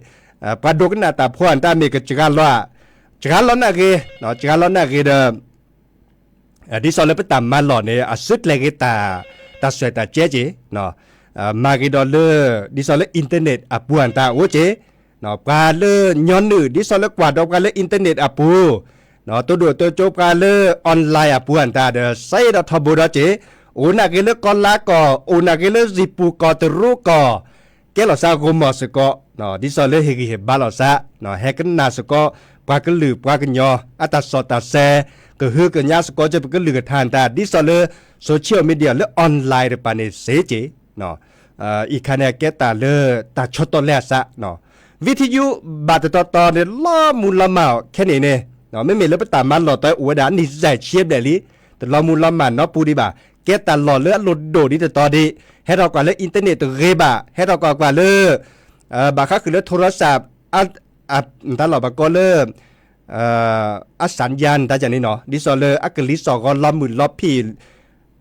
ပှၤဒိကနၣ်တၢ်ဖိအတၢ်မ့ၢ်ကစှၤလီၤ စှၤလီၤနာ်ဂ့ၤ, စှၤလီၤနာ်ဂ့ၤဒီး ဒ်သိးလၢပတၢ်မၤလီၢ်န့ၣ် အစုကျဲၤဂ့ၤ တၢ်စွဲၣ်တၢ်ကဲက့ၤ, မၤဂ့ၤဒီးလၢ ဒ်သိးလၢ internet အပူၤအတၢ်အိၣ်က့ၤ, ပှၤလၢညီနုၢ် ဒ်သိးလၢကွၢ်ဒီးပှၤလၢ internet အပူၤ, တိၢ်ဒိၣ်တိၢ်ကၠိပှၤလၢ online အပူၤအတၢ်ဒီး စးဒီးထီဘိဒီးက့ၤ, အိၣ်နာ်ဂ့ၤလၢကီၢ်လါကီၢ်, အိၣ်နာ်ဂ့ၤလၢစံၣ်ပူၤကီၢ်တရူးကီၢ် ကဲလီၤစၢ်ဂိၤမီၢ်စ့ၢ်ကီး, ဒ်သိးလၢဟ့ၣ်ဂံၢ်ဟ့ၣ်ဘါလီၤစၢ်, ဟဲကနၣ်စ့ၢ်ကီး ပှၤကလုာ်ပှၤကညီ အတၢ်စီၣ်တၢ်ဆဲး, ကဟုကညးစ့ၢ်ကီးက့ၤပကလုာ်ကထါတၢ် ဒ်သိးလၢ social media လၢ online တပၤန့ၣ်စ့ၢ်ကီး, အံၤခါန့ၣ် အကဲတၢ်လၢတၢ်ဆီတလဲအသး ဝံထယု ဘၣ်တတီၤတီၤန့ၣ် လီၤမူၤလီၤမၢ်ခဲန့ၣ်န့ၣ်, မ့မ့ၢ်လၢပတၢ်မၤလီၢ်တၢ်အိၣ်ဝဲဒၣ် နံၣ်စဲၣ်ဆံဘျဲၣ်လံ, တလီၤမူၤလီၤမၢ်နီတပူၤဒံးဘၣ်, ကဲတၢ်လီၢ်လၢအလိၣ်ဒိၣ်ဒ်တတီၤဒံး, ဟဲထီၣ်ကွၢ်လၢ internet တဂ့ၤဘၣ်, ဟဲထီၣ်ကွၢ်ကွၢ်လၢ ဘၣ်ဃးဃုာ်လၢ ထိရစၢ် တၢ်လီၢ်ဘၣ်ကီလၢ အစၣ်ယါနတၢ်န့ၣ်နီၤ, ဒ်သိးလၢအကလံၤစိးဂီၤလီၤမုၢ်လီၤဖံး,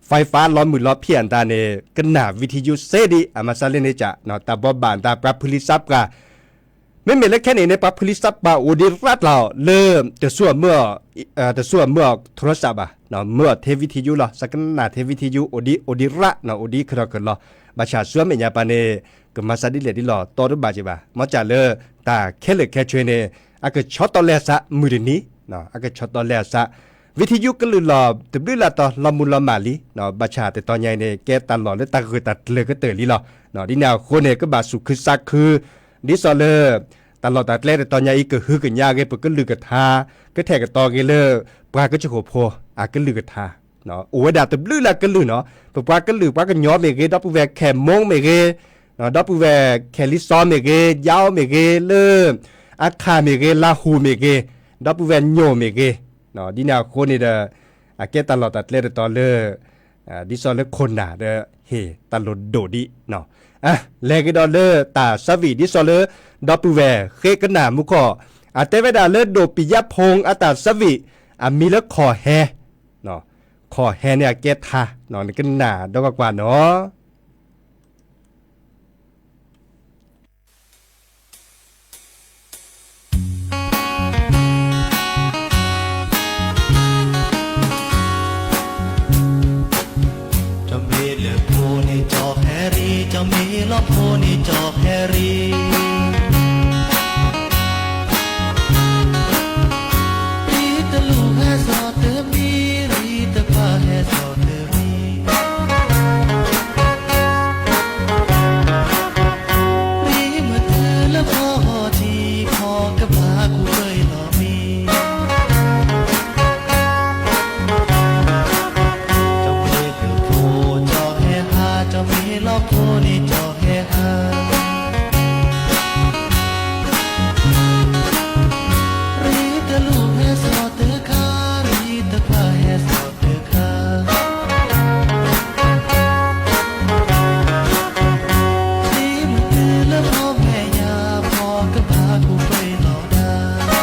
ไฟฟ้า လီၤမုၢ်လီၤဖံးအတၢ်န့ၣ် ကနၣ် ဝံထယု စ့ၢ်ဒံး အမၤစၢ်လၢန့ၣ်က တၢ်ဘီဘၣ်အတၢ် ပှၤဖုလံၤသးပှၢ် မ့မ့ၢ်လၢခဲန့ၣ်န့ၣ် ပှၤဖုလံၤသးပှၢ်အိၣ်ဒံးရးတၢ်လီၤလၢ တစူၢ်အမုၢ်အီၤ ထိရစၢ်ဘၣ်, မုၢ်အီၤထဲ ဝံထယု လီၤ, စကနၣ်ထဲ ဝံထယု အိၣ်ဒံး အိၣ်ဒံးရး အိၣ်ဒံးခၢၣ်ထီၣ်ခၢၣ်လီၤ, ဘၣ်ဆၣ်ဆူမဲာ်ညါပၢ်န့ၣ် ကမၤစၢ်ဒ်လဲၣ်ဒ်လဲၣ် တီတဘၣ်က့ၤဘၣ်, မ့ၢ်စၢ်လၢ တၢ်ခဲလၢာ်ခဲဆ့န့ၣ် အကဆီတလဲအသးမုၢ်တနံၤ, အကဆီတလဲအသး ဝံထံယုကလုာ်လီၤတဘျုးလၢ်တီၤလီၤမူလီၤမၢ်လံ, ဘၣ်ဆၣ်တတီၤညါအံၤန့ၣ် ကဲတၢ်လီၢ်လၢတၢ်ဂၢၢ်တၢ်ကျၢၤကတၢၢ်လံလီၤ. ဒ်န့ၣ်အဃိန့ၣ် ကဘၣ်သူၣ်ခုသးခု ဒ်သိးလၢ တၢ်လီၢ်တၢ်ကျဲတတီၤညါအံၤ ကဟုကညးဂ့ၤ ပကလုၢ်ကထါ, ကထဲးကတီၤဂ့ၤလၢ ပှၤကစၢၢ်ခိၣ်ဖိအကလုၢ်ကထါ, အိၣ်ဝဲဒၣ်တဘျုးလၢ်ကလုာ်နီၤ, ပပှၤကလုာ် ပှၤကညီမ့ၢ်ဂ့ၤ, ဒီပုၢ်ဝဲၢ်ခဲၣ်မိၣ်မ့ၢ်ဂ့ၤ, ဒီပုၢ်ဝဲၢ်ခဲၣ်လံစီမ့ၢ်ဂ့ၤ, ယါအိၣ်မ့ၢ်ဂ့ၤ, လၢအခၣ်မ့ၢ်ဂ့ၤ, လါဟူမ့ၢ်ဂ့ၤ, ဒီပုၢ်ဝဲၢ်ညိၣ်မ့ၢ်ဂ့ၤ, ဒ်န့ၣ်အဃိန့ၣ်ဒီး အကဲတၢ်လီၢ်တၢ်ကျဲတတီၤလၢ ဒ်သိးလၢခိၣ်နၢ်ဒီးဟ့ၣ်တၢ်လိၣ်ဒိၣ်ဒံး, လဲၤကဒီးလၢတၢ်ဆၢဝံၣ် ဒ်သိးလၢ ဒီပုၢ်ဝဲၢ်ဃ့ကနၣ်မူခိၣ်, အတဲဝဲဒၣ်လၢဒိၣ်ပံၤယါဖိအတၢ်ဆၢဝံၣ် အမံၤလၢခီၣ်ဟဲ, ခီၣ်ဟဲန့ၣ်အကဲထါ, နကနၣ်ဒီးကွၢ်ကွၢ်နီၤ. ကၠီၣ်မ့ၢ်လၢၢ်ဖိန့ၣ် ကၠီၣ်ဟဲရံ, ကၠီၣ်မ့ၢ်လီၤဖိန့ၣ် ကၠီၣ်ဟဲရံ, ရံတလူၢ်ဟဲစိာ်တမံၤ, ရံတဖၣ်ဟဲစိာ်တမံၤ ရံမ့ၢ်တုၤလၢဖီထံ, ဖီကဘၣ်ကူၣ်ပှဲၤလီၤမံၤ, ကၠီၣ်မ့ၢ်လၢၢ်ဖိ ကၠီၣ်ဟဲဟး, ကၠီၣ်မ့ၢ်လီၤဖိန့ၣ် ကၠီၣ်ဟဲဟး ရံတလူၢ်ဟဲစိာ်တခါ, ရံတဖၣ်ဟဲစိာ်တခါ, ရံမ့ၢ်တုၤလၢဖီမဲာ်ညါ, ဖီကဘၣ်ကူၣ်ပှဲၤလီၤဒၣ်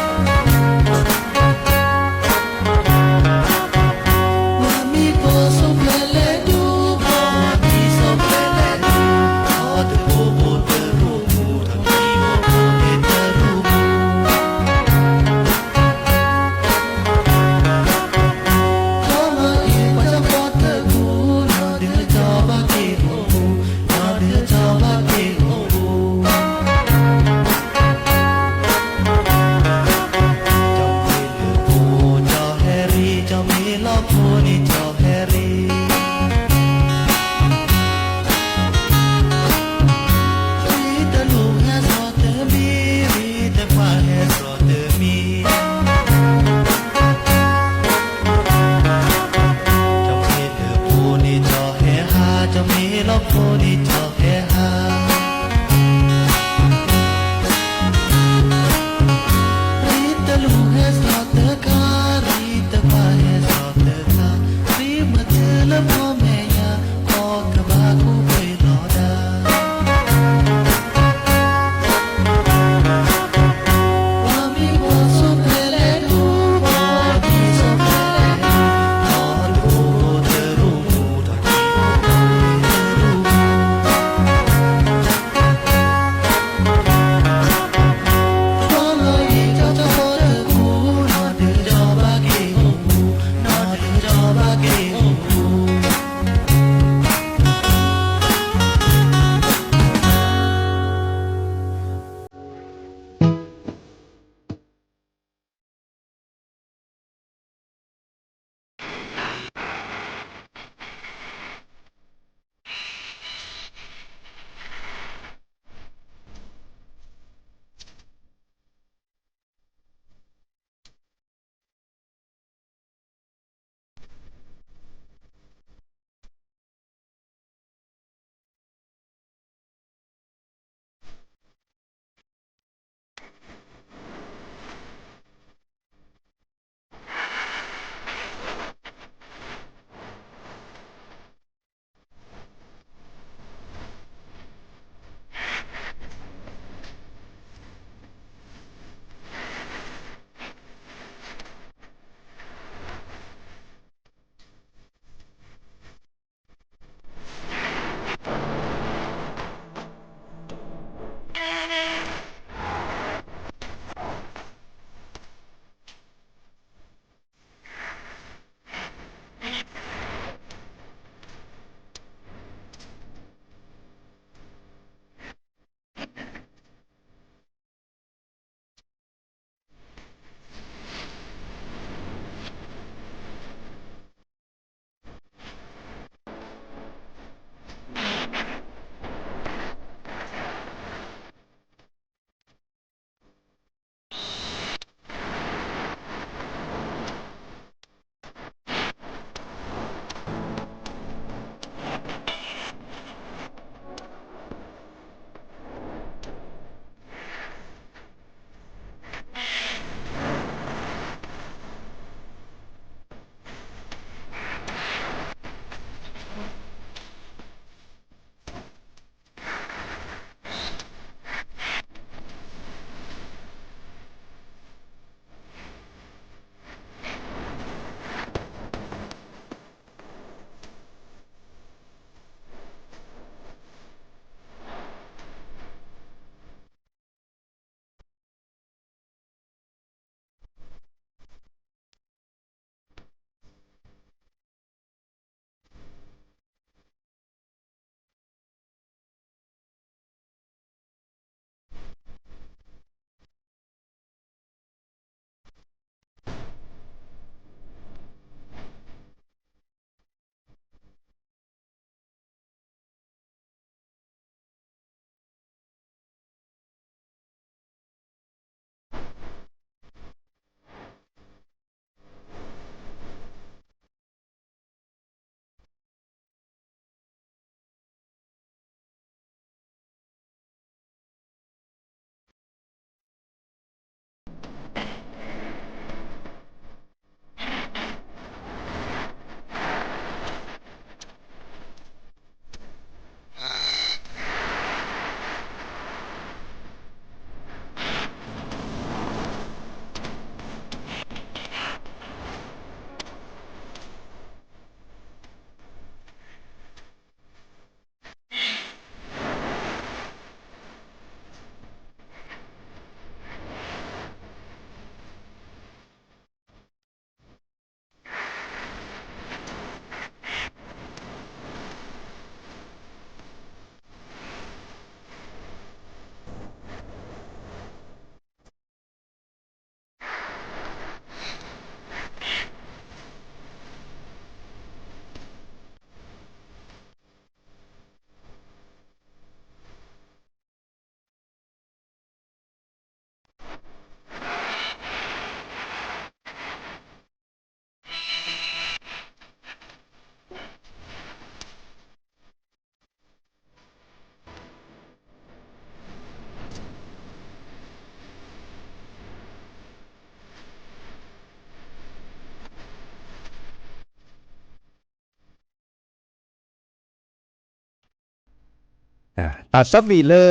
တၢ်ဆၢဝံၣ်လၢ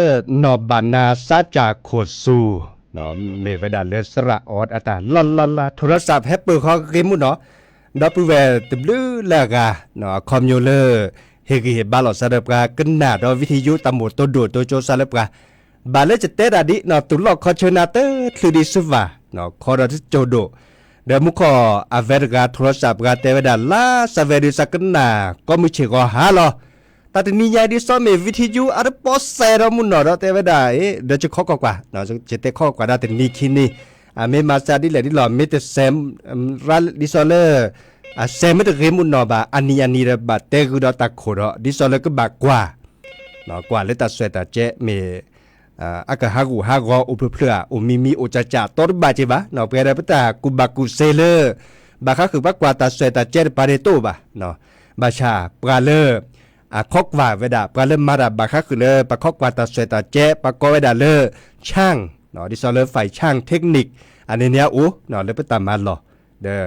နီၢ်ဘၣ်နၤစါစၢ်ခိၣ်စူၤ မ့ၢ်ဝဲဒၣ်လၢသရၣ်အီၤအတၢ်လီၢ်လီၢ်လၢ် ထိရစးဟဲပၢၢ်ဃီဂ့ၤမုၢ်နီၢ် ဒီပုၢ်ဝဲၢ်တဘျုးလၢအဂၤ အခီပညီလၢ ဟ့ၣ်ဂံၢ်ဟ့ၣ်ဘါလိာ်သးဒီးပှၤကနၣ်ဒီးဝံထံယိတၢ်မိၣ်တိဒိၣ်တိကၠိစါလၢပှၤ ဘၣ်လၢယတဲတၢ်ဒ်နီၢ် သူၣ်လီၢ်ခီဆၢနၤတချုးဒံးစူၤဘၣ် ခီဒီးတစိၢ်ဒိၣ် ဒီးမူခိၣ်အဝဲတဂၤ ထိရစးပှၤတဲဝဲဒၣ် လါစးဝဲဒုးစးကနၣ် ကိးမုၢ်ဆ့ၣ်ဂီၤဟါလီၤ တၢ်တနံၤညါဒ်သိးမ့ၢ်ဝံထံယိအတပီစဲးဒီးမုၢ်နီၢ်ဒီးတဲဝဲဒၣ် ဒီးယခီကီၢ်ကွၢ် ယတဲခီကီၢ်ကွၢ်ဒၣ်တနံၤခံနံၤ အမ့ၢ်မၤစၢ်ဒ်လဲၣ်ဒ်လဲၣ် မ့ၢ်တစဲး ဒ်သိးလၢ အစဲးမ့ၢ်တဂ့ၤမုၢ်နီၢ်ဘၣ် အနံၤအနံၤဒီးဘၣ်တဲဂုာ်ဒီးတၢ်ခိၣ်ဒီး ဒ်သိးလၢကဘၣ်ကွၢ် ကွၢ်လၢတၢ်စွဲၣ်တၢ်ကဲမ့ၢ် အကဟးဂူာ်ဟးဂီၤအိၣ်ဖျၢၣ်ဖျၢၣ်ဧါ အိၣ်မံမံအိၣ်ကၠးကၠးတီတဘၣ်က့ၤဘၣ် ပှဲၤဒီးပတၢ်ကူၣ်ဘၣ်ကူၣ်သ့လၢ ဘၣ်ဃါဃုာ်ပှၤကွၢ်တၢ်စွဲၣ်တၢ်ကဲတပၤန့ၣ်တအိၣ်ဘၣ် ဘၣ်ဆၣ်ပှၤလၢ အခီကွၢ်ဝဲဒၣ် ပှၤလၢမၤတၢ်ဘၣ်ဃါဃုာ်လၢ ပှၤခီကွၢ်တၢ်စွဲၣ်တၢ်ကဲ ပှၤကိးဝဲဒၣ်လၢ ဆၣ် ဒ်သိးလၢ ဖဲးဆၣ် technique အန့ၣ်န့ၣ်အအိၣ် လၢပတၢ်မၤလီၢ် ဒီး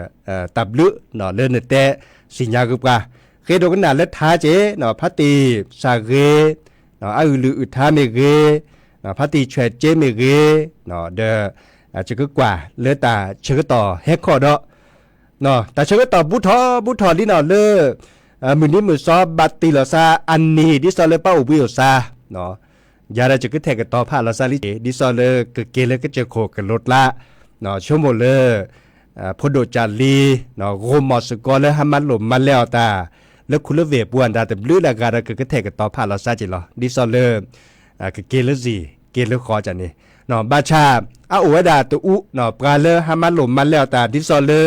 တၢ်ဘျုး လၢနတဲသ့ၣ်ညါဂ့ၤပှၤ ဃ့ဒိကနၣ်လၢထါက့ၤ ဖါတံၢ်စၢ်ဂ့ၤ အအုၣ်လုၢ်အုၣ်ထါမ့ၢ်ဂ့ၤ ဖါတံၢ်ဆွဲၣ်က့ၤမ့ၢ်ဂ့ၤ ဒီး ယကကွၢ်လၢတၢ်ဆၢကတီၢ်ဟဲခီၣ်ဒီး တၢ်ဆၢကတီၢ်ဘူးထီၣ်ဘူးထီၣ်လံနီၢ်လၢ မုၢ်နံၤမုၢ်သီဘၣ်တ့ၢ်လီၤသးအနံၤ ဒ်သိးလၢပၢ်အိၣ်ဘှံးအိၣ်သါ ယၤဒီးယကထဲးကတီၤဖးလီၤသးလံ ဒ်သိးလၢကက့ၤလၢကစၢၢ်ခိၣ်ကလိၤကျါ ဆိကမိၣ်လၢ ဖိဒိၣ်ကၢ်လံ ဂိၢ်မီၢ်စ့ၢ်ကီးလၢဟါမးလိာ်မၤလဲၢ်အီၤတၢ် လၢခူလၢဝ့ၢ်ပူၤအတၢ်တဘျုးလၢအဂၤဒီးကကထဲးကတီၤဖးလီၤသးက့ၤလီၤ ဒ်သိးလၢ ကက့ၤလၢစံၣ် က့ၤလၢဃီကန့ၣ် ဘၣ်ဆၣ်အအိၣ်ဝဲဒၣ်တအူ ပှၤလၢဟါမးလိာ်မၤလဲၢ်အီၤတၢ် ဒ်သိးလၢ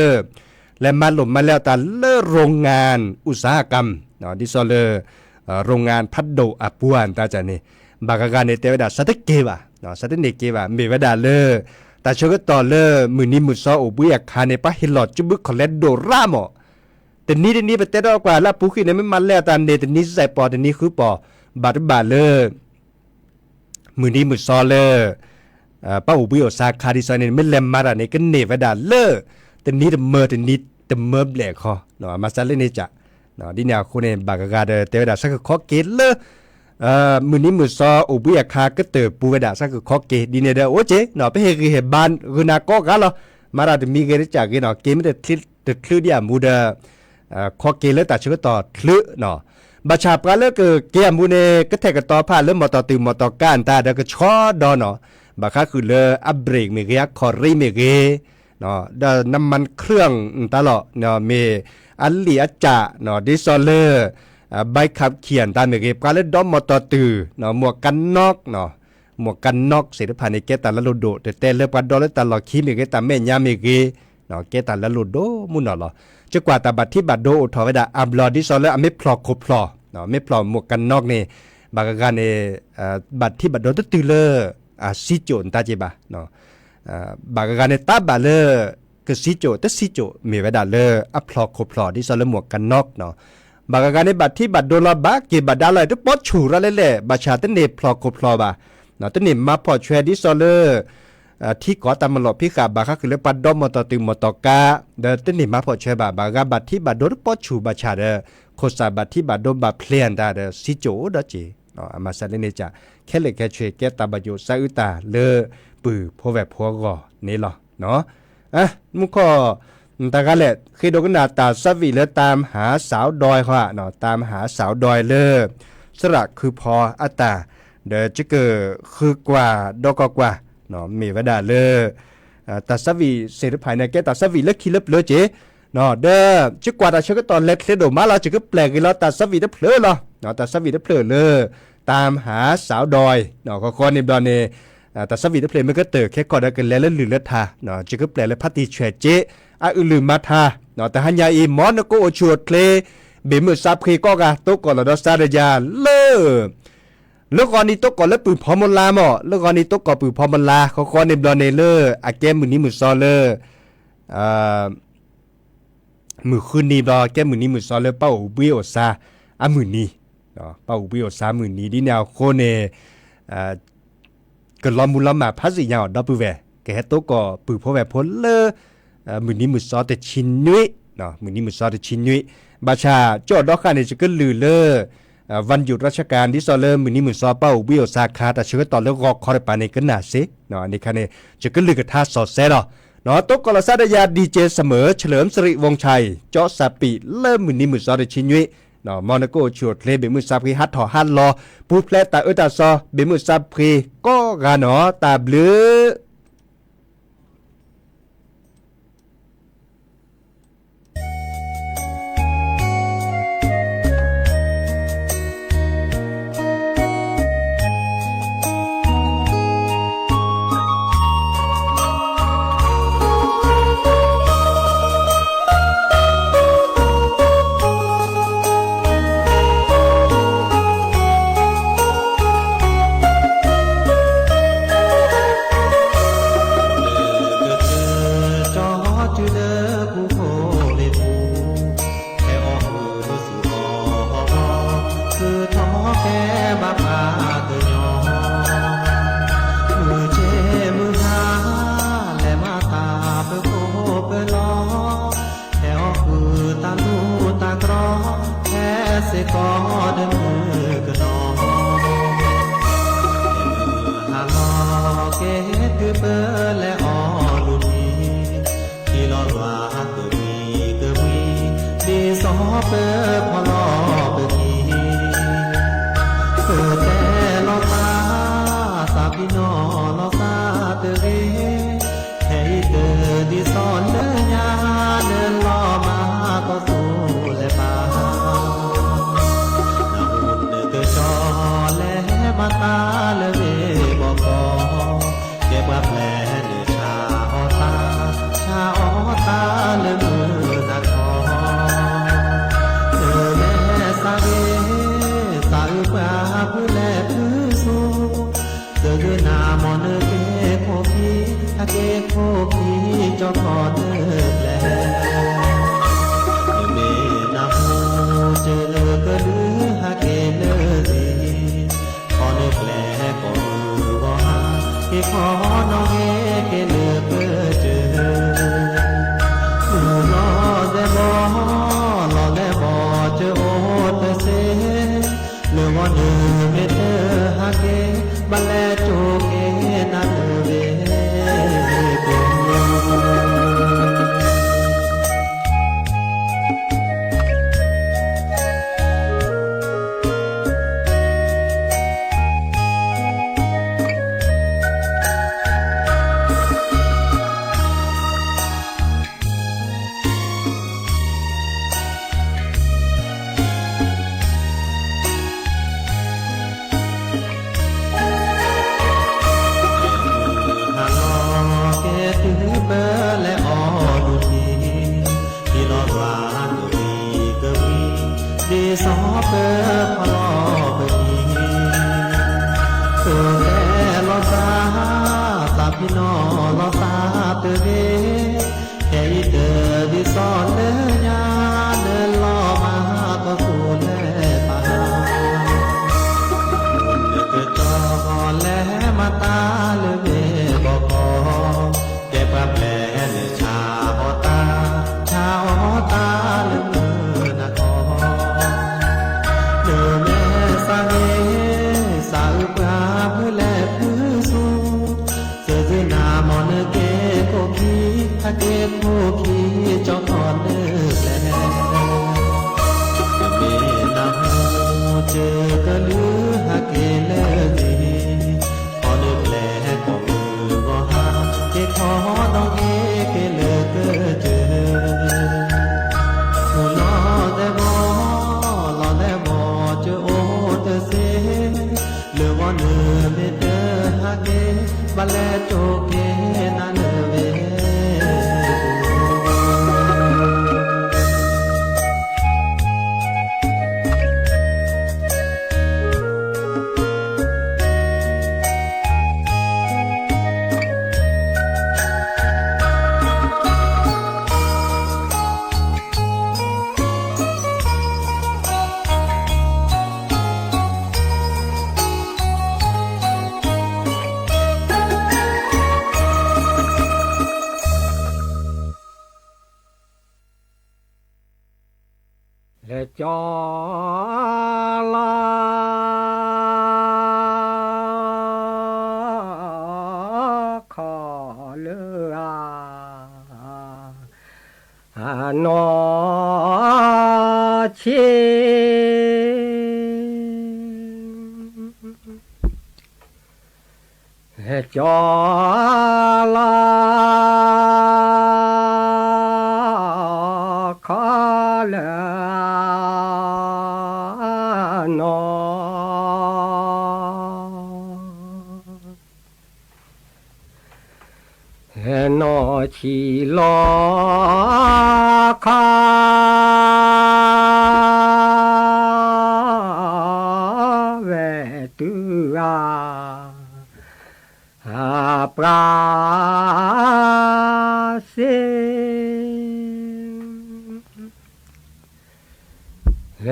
လဲၤမၤလိာ်မၤလဲၢ်အီၤတၢ်လၢ โรงงานอุตสาหกรรม ဒ်သိးလၢ โรงงานဖးဒိၣ်အပူၤအတၢ်န့ၣ် ဘၣ်ဂၤဂၤန့ၣ် တဲဝဲဒၣ် သးတက့ၤဘၣ် သးတန့ၢ်က့ၤဘၣ် မ့ၢ်ဝဲဒၣ်လၢ တၢ်ဆၢကတီၢ်လၢမုၢ်နံၤမုၢ်သီအိၣ်ဘှံးအခါန့ၣ် ပှၤဟ့ၣ်လီၤကဘုးခီၣ်လဲဒိၣ်ရၣ်မး တနံၤတနံၤပတဲဒီးကွၢ်လၢအပူၤဃံန့ၣ် မ့ၢ်မၤလဲၢ်အီၤတၢ်န့ၣ် တနံၤစဲးပီၢ် တနံၤဃုပီၢ် ဘၣ်တဘၣ်လၢ မုၢ်နံၤမုၢ်သီလၢ ပၢ်အိၣ်ဘှံးအိၣ်သါခါဒ်သိးန့ၣ် မ့ၢ်လဲၤမၤတၢ်န့ၣ် ကန့ၢ်ဝဲဒၣ်လၢ တနံၤတမၢတနံၤတမၢဘျဲၣ်ခီ မၤစၢ်လၢန့ၣ်က ဒ်န့ၣ်အဃိန့ၣ် ဘၣ်ဂၤဂၤဒီးတဲဝဲဒၣ် သးကခီက့ၤလၢ မုၢ်နံၤမုၢ်သီအိၣ်ဘှံးအခါကတၢၢ်ပူၤဝဲဒၣ် သးကခီက့ၤ ဒ်န့ၣ်ဒီး အိၣ်က့ၤ ပဟ့ၣ်ဂံၢ်ဟ့ၣ်ဘါဂုာ်နၤကိးဂၤလီၤ မၤတၢ်တမံၤဂ့ၤတကးဂ့ၤနီၤ က့ၤမ့ၢ်တချုးဒံးအမူဒီး ခီက့ၤလၢတၢ်ဆၢကတီၢ်ချုးနီၤ ဘၣ်ဆၣ်ပှၤလၢကက့ၤအမူန့ၣ် ကထဲးကတီၤဖးလၢမီၢ်တီၢ်တုၤမီၢ်တီၢ်ကါအတၢ်ဒီးကဆီဒီးနီၤ ဘၣ်ဃါဃုာ်လၢအ brake မ့ၢ်ဂ့ၤ အခီၣ်ရံမ့ၢ်ဂ့ၤ ဒီး น้ำมันเครื่อง အတၢ်လီၤ မ့ၢ်အလံာ်အကၠး ဒ်သိးလၢ ใบขับขี่ အတၢ်မ့ၢ်ဂ့ၤ ပှၤလၢဒီမီၢ်တီၢ်တုၤ หมวกกันน็อก หมวกกันน็อก သ့ၣ်တဖၣ်န့ၣ် ကဲတၢ်လၢလိၣ်ဒိၣ် တတဲလၢပှၤဒီလၢတၢ်လီၢ်ခံမ့ၢ်ဂ့ၤ တၢ်မဲာ်ညါမ့ၢ်ဂ့ၤ ကဲတၢ်လၢလိၣ်ဒိၣ်မုၢ်နီၢ်လီၤ. ကကွၢ်တၢ်ဘၣ်ထံဘၣ်ဒိအိၣ်ထီၣ်ဝဲဒၣ်အါဘျီ ဒ်သိးလၢအမ့ၢ်ဖျိၣ်ခိၣ်ဖျိၣ် မ့ၢ်ဖျိၣ် หมวกกันน็อก န့ၣ် ဘၣ်ဂၤဂၤန့ၣ် ဘၣ်ထံဘၣ်ဒိတတုၤလၢ အစံကၠိၣ်နတၢ်က့ၤဘၣ် ဘၣ်ဂၤဂၤန့ၣ်တၢ်ဘၣ်လၢ ကစံကၠိၣ်တစံကၠိၣ် မ့ၢ်ဝဲဒၣ်လၢအဖျိၣ်ခိၣ်ဖျိၣ် ဒ်သိးလၢ หมวกกันน็อก ဘၣ်ဂၤဂၤန့ၣ် ဘၣ်ထံဘၣ်ဒိလီၤ ဘၣ်က့ၤဘၣ်ဒါလီၤ တပီဆူၣ်ရၣ်လဲၣ်လဲၣ် ဘၣ်ဆၣ်တန့ၢ်ဖျိၣ်ခိၣ်ဖျိၣ်ဘၣ် တန့ၢ်မၤဖီၣ်ဆွဲ ဒ်သိးလၢ ထံကီၢ်တၢ်မၤလီၢ်ဖံးဃာ် ဘၣ်ဃါဃုာ်လၢပှၤဒီမီၢ်တီၢ်တုၤမီၢ်တီၢ်ကါ ဒီးတန့ၢ်မၤဖီၣ်ဆွဲဘၣ် ဘၣ်ဂၤဘၣ်ထံဘၣ်ဒိတပီဆူၣ် ဘၣ်ဆၣ်ဒီး ခိၣ်သၣ်ဘၣ်ထံဘၣ်ဒိဘၣ်ဖျ့အတၢ်ဒီး စံကၠိၣ်အိၣ်ဒီးက့ၤ အမၤစၢ်လၢန့ၣ်က ခဲလၢာ်ခဲဆ့ ကဲတၢ်ဘၣ်ယိၣ်သးအုးတၢ်လၢပုၢ်ဖိဝဲၢ်ဖိအဂီၢ်န့ၣ်လီၤ. မူခိၣ် တဂၤလဲၣ် ဃ့ဒိကနၣ်တၢ်ဆၢဝံၣ်လၢ ตามหาสาวดอย ဃီ ตามหาสาวดอย လၢ သရၣ်ခုဖီအတၢ် ဒီးယကဃုကွၢ်ဒီးကီၢ်ကွၢ် မ့ၢ်ဝဲဒၣ်လၢ တၢ်ဆၢဝံၣ်သ့ၣ်တဖၣ်န့ၣ် ကဲတၢ်ဆၢဝံၣ်လၢခံလၢပျၢၤက့ၤ ဒီးယကွၢ်တၢ်ဆၢကတီၢ်လဲၤချ့ဒိၣ်မးလီၤ ယကပျဲၢ်က့ၤလီၤတၢ်ဆၢဝံၣ်တဖျၢၣ်လီၤ. တၢ်ဆၢဝံၣ်တဖျၢၣ်လၢ ตามหาสาวดอย ဃီဃီန့ၣ်ဘျီန့ၣ် တၢ်ဆၢဝံၣ်တဖျၢၣ်မ့ၢ်ကတၢၢ်ခဲကီၢ်ဒီးကလဲၤလၢလုၢ်လၢထါ ယကပျဲၢ်လၢဖါတံၢ်ဆွဲၣ်က့ အအုၣ်လုၢ်မၤထါ တဟါညါအံၤ မ်နကအိၣ်ဆူၣ်အိၣ်ချ့ ဘ့ၣ်မုၢ်သးဖှ့ၤကိးဂၤ တိကိၢ်လီၤဒီးစါဒီးယၤလၢ လၢဂီၤနံၤတိကိၢ်လၢပုၢ်ဖီမလါမး လၢဂီၤနံၤတိကိၢ်ပုၢ်ဖီမလါ ဃီဃီန့ၣ်ဘျီန့ၣ်လၢ အကဲမုၢ်နံၤမုၢ်သီလၢ မုၢ်ဃုနံၤဘျီ ကဲမုၢ်နံၤမုၢ်သီလၢပၢ်အိၣ်ဘှံးအိၣ်သါအမုၢ်နံၤ ပၢ်အိၣ်ဘှံးအိၣ်သါမုၢ်နံၤ ဒ်န့ၣ်အဃိန့ၣ် ကလီၤမုၢ်လီၤမၢ်ဖးသ့ၣ်ညါအီၤဒီပုၢ်ဝဲၢ် ကဟဲတိကိၢ်ပုၢ်ဖိဝဲၢ်ဖိလၢ မုၢ်နံၤမုၢ်သီတဆံနွံ မုၢ်နံၤမုၢ်သီတဆံနွံ ဘၣ်ဆၣ်ကၠီၣ်ဒီဃၣ်န့ၣ် ယကလုၢ်လၢ วันหยุดราชการ ဒ်သိးလၢမုၢ်နံၤမုၢ်သီပၢ်အိၣ်ဘှံးအိၣ်သါအခါ တၢ်ဆၢကတီၢ်လၢဂီၤခီတပၤန့ၣ် ကနၣ်စ့ၢ်, န့ၣ်ခါန့ၣ် ယကလုၢ်ကထါစီၤစဲလီၤ. တိကီၢ်လီၤစၢ်ဒီးယၤ DJ เสมอ เฉลิมสิริวงศ์ชัย ကၠီစၢ်ပံး လၢမုၢ်နံၤမုၢ်သီတဆံနွံ, မ်နကအိၣ်ဆူၣ်အိၣ်ချ့ ဘၣ်မုာ်စၢ်ဖှ့ ဟးထီၣ်ဟးလီၤ ပူၤဖျဲးတၢ်အၢတၢ်သီ ဘၣ်မုာ်စၢ်ဖှ့ကိးဂၤနီၢ် တၢ်ဘျုး ကၠီလီၤ ခီလၢအနီၢ်ဆံး ကၠီလီၤ ခီလၢအနီၢ် နီၢ်ဆံးလီၤ ခီ ဝဲတုၤအ အပြၢ်စ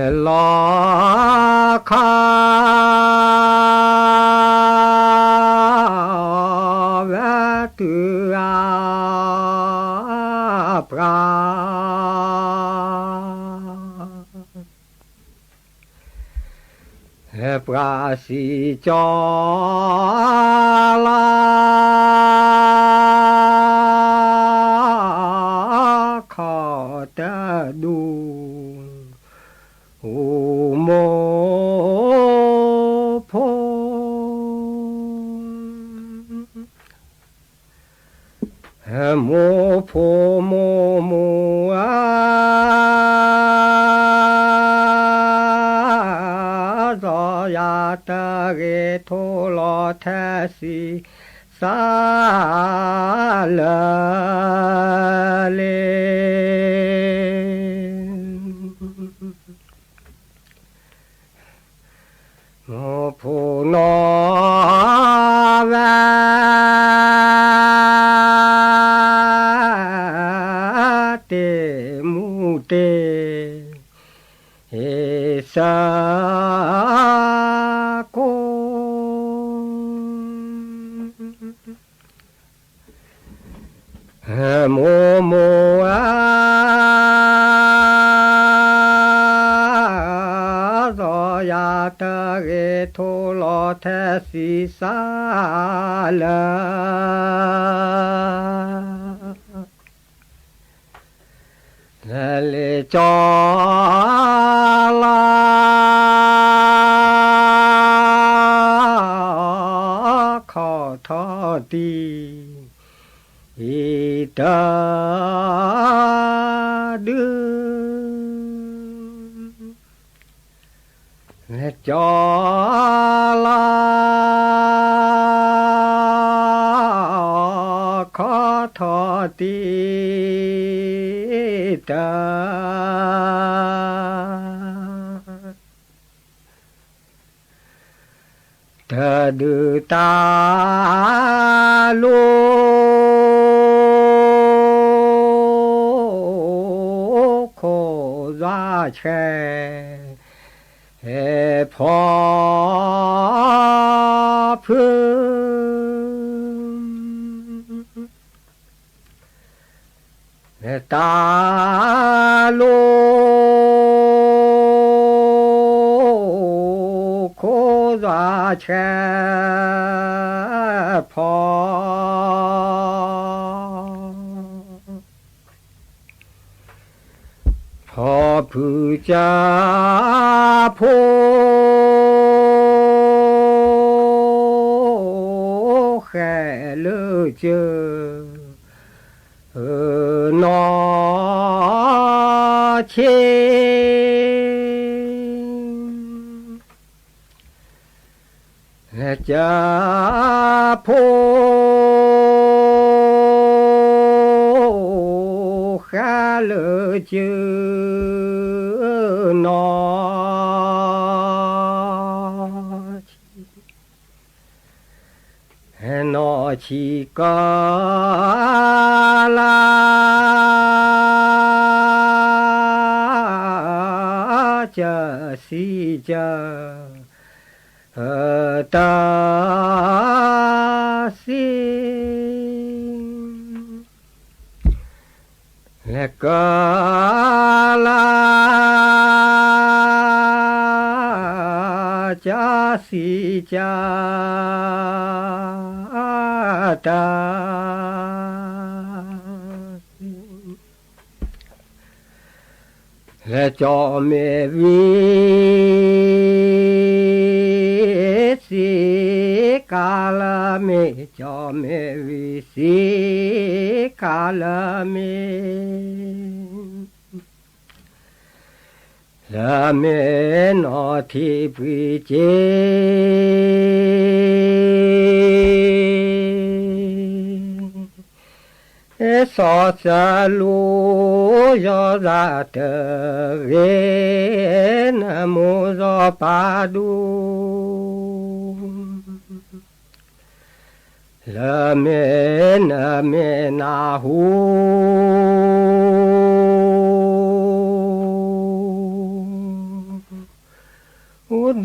့ လီၤခီ ဝဲတုၤအ ပြၢ် ပြၢ်စံၣ်ကၠီလီၤ ခီတဒူၣ် မိၢ်ဖိ မိၢ်ဖိမိၢ်မိၢ်ဧၢ, စီၤယၤတဂ့ၤထိၣ်လီၤထဲစံးစၢ်လၢာ်လံ. မိၢ်ဖိနီၢ်ဝဲ တ့ၢ်မူတ့ၢ် ဟ့ၣ်စကိး မိၢ်မိၢ်ဧၢ, စီၤယၤတဂ့ၤထိၣ်လီၤထဲစံးစၢ်လၢာ် လၢလ့ၣ်ကၠီလီၤ ခီၣ်ထီၣ်တံၢ် တဒု ကၠီလီၤ ခီၣ်ထီၣ်တံၢ် တ တဒုတၢ်လိၤ ခိၣ်ယွၤဆဲး ဖီဖု တၢ်လိၤ ခိၣ်ယွၤဆဲး ဖီ ဖီဖုကၢ်ဖိ ဃဲၤလၢကၢ နီၢ်ဆံး ကၢ်ဖိ ဃဲၤလၢကၢ နီၢ်ဆံး နီၢ်ဆံးကၢ် လၢ ကၢ်စံၣ်ကၢ် တၢ် စံၣ် လၢကၢ် လၢ စံၣ်ကၢ်တၢ် လၢကၠီၣ်မဲာ်ဝံၤ စံၣ်ကၢ်လၢမ့ၢ် ကၠီၣ်မဲာ်ဝံၤ စံၣ်ကၢ်လၢမ့ၢ် လၢမ့ၢ်နီၢ်ထံးပှ့ၤက့ၤ စီၤစလူ ယီၤသးတဂ့ၤ နမိၢ်စီၤပၤဒူ လၢမ့ၢ်နမ့ၢ်နၢ်ဟူ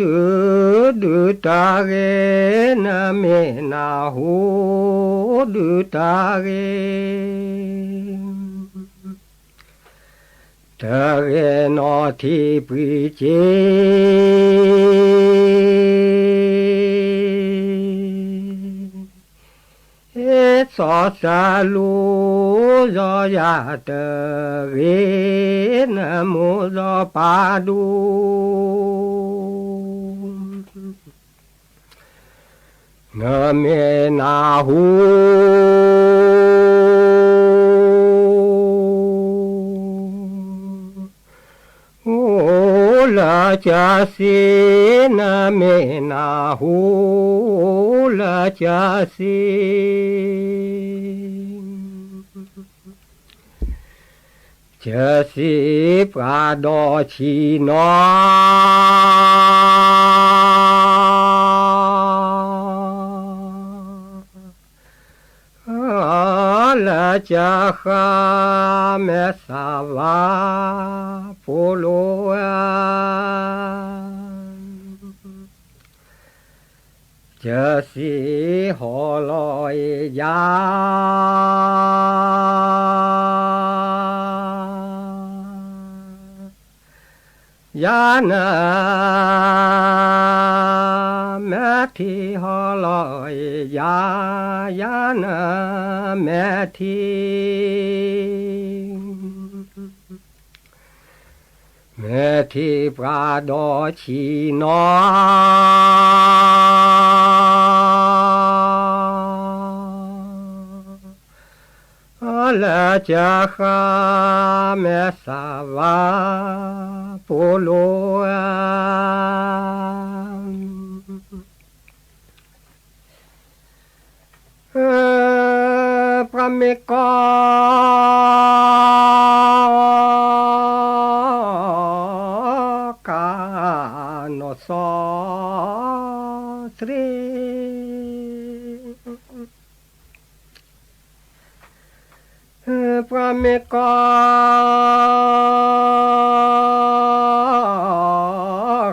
ဒုးဒုးတၢ်ဂ့ၤ နမ့ၢ်နၢ်ဟူ ဒုးတၢ်ဂ့ၤ တဂ့ၤနီၢ်ထံးပှ့ၤက့ၤ စီၤစလူ ယီၤယၤတဂ့ၤ နမိၢ်စီၤပၤဒူ နမ့ၢ်နၢ်ဟူ အိၣ်လၢကစံး နမ့ၢ်နၢ်ဟူ လၢကစံး ကစံးပှၤဒီးဆံးနီၤ လၢကဃၢ်မဲာ်သၣ်ဝါ ပိာ်လိၤဧၢ ကစံးဟီၣ်လီၤအ့ၣ်ယၤ ယၤန မဲာ်ထံဟီၣ်လီၤအ့ၣ်ယၤ ယၤန မဲာ်ထံ မဲာ်ထံပှၤဒီးဆံးနီၤ လၢကဃၢ်မဲာ်သၣ်ဝါ ပိာ်လိၤဧၢ ပှၤမ့ၢ်ကီ ကးနီၢ်စီၤသရ့ ပှၤမ့ၢ်ကီ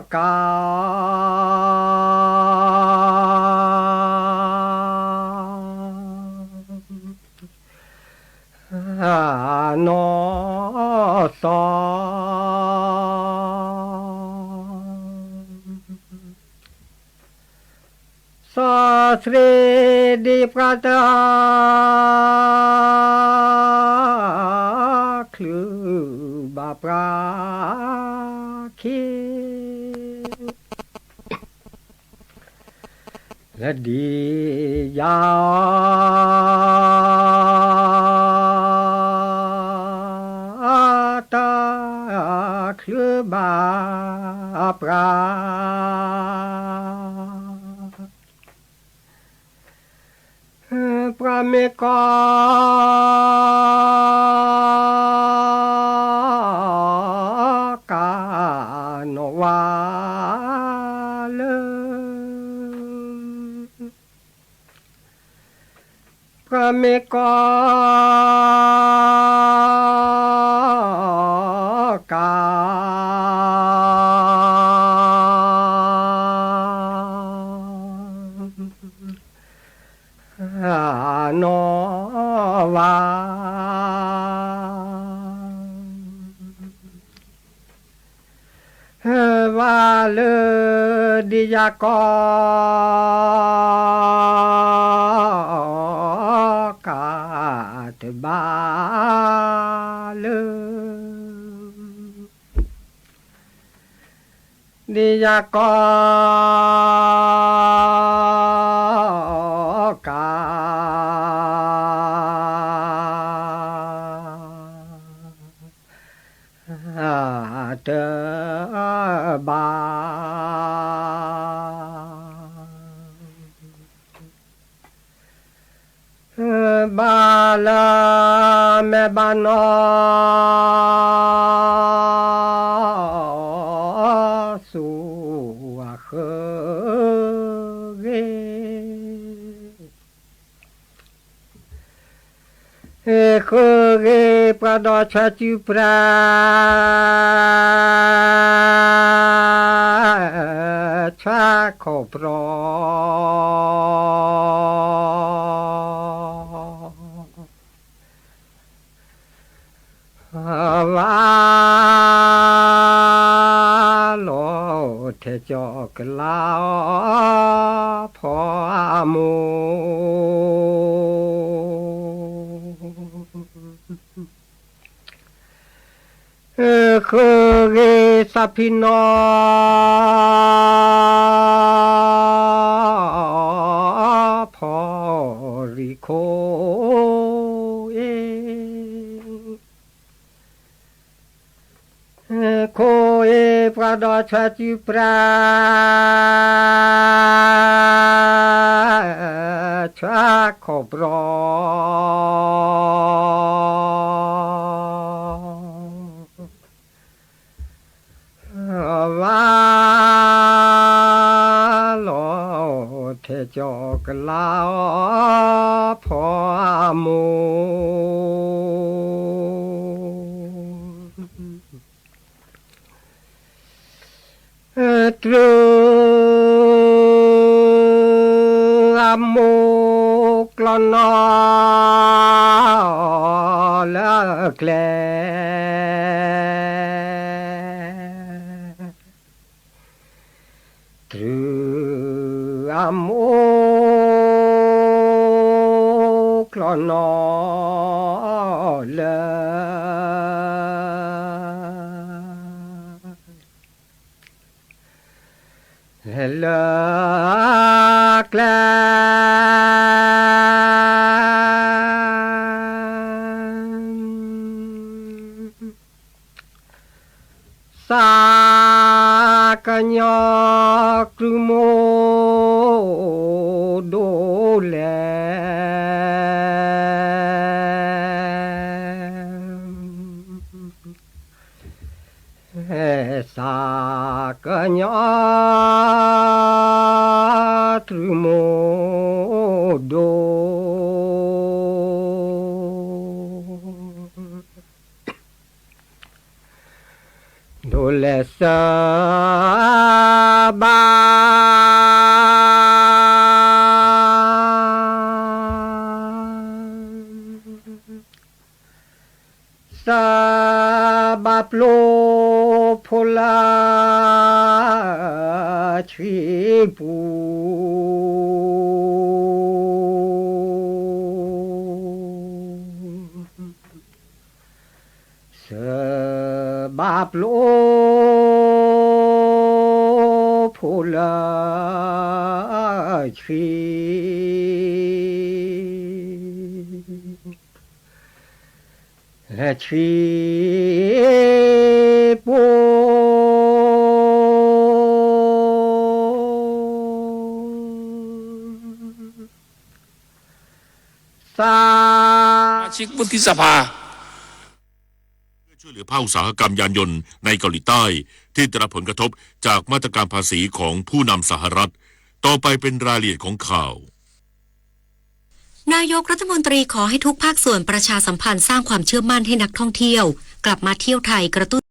ကး နီၢ်စီၤ စီၤသရ့ဒံးပှၤတၢ် ချုးဘၣ်ပှၤခံ လၢဒံးယၤအီၤ တၢ် ချုးဘၣ်ပှၤ ပှၤမ့ၢ်ကီ ကးနီၢ်ဝါလၢ ပှၤမ့ၢ်ကီ ကး နီၢ်ဝါ ဝါလၢ ဒ်ယၤကီၢ်ကးတဘၣ်လၢ ဒ်ယၤကီၢ်ကး တဘၣ် ဘၣ်လၢမဲာ်ဘၣ်နီၢ် ဆူအဃၢၤဂ့ၤ ဃၢၤဂ့ၤပှၤဒီးဆၢစုပြၢ ဆၢခိၣ်ပြီ ဝါလီၤထဲကၠီကလါအီၤ ဖီအမိၢ် ဃၢၤဂ့ၤသးဖံးနီၢ် ဖီရံခိၣ်အ့ၣ် ခိၣ်အ့ၣ်ပှၤဒီးဆၢစုပြၢ ဆၢခိၣ်ပြီ ဝါ လီၤထဲကၠီကလါအီၤ ဖီအမိၢ် တြူးအမိၢ်ကျီၢ်နီၢ်လၢကျဲ တြူးအမိၢ်ကျီၢ်နီၢ်လၢ လၢကျဲ သးကညီၤတြူးမိၢ်ဒိၣ်လဲၣ် သးကညီၤတြူးမိၢ်ဒိၣ် ဒိးလဲၤစၢၤဘၣ် စၢၤဘၣ်ပျိဖိလၢဆှံပူၤ စၢၤဘၣ်ပျိဖိလၢဆှံ လၢဆှံပူၤ สมาชิกวุฒิสภา เพื่อช่วยเหลือภาคอุตสาหกรรมยานยนต์ในเกาหลีใต้ที่ได้รับผลกระทบจากมาตรการภาษีของผู้นำสหรัฐ ต่อไปเป็นรายละเอียดของข่าว นายกรัฐมนตรีขอให้ทุกภาคส่วนประชาสัมพันธ์สร้างความเชื่อมั่นให้นักท่องเที่ยวกลับมาเที่ยวไทยกระตุ้น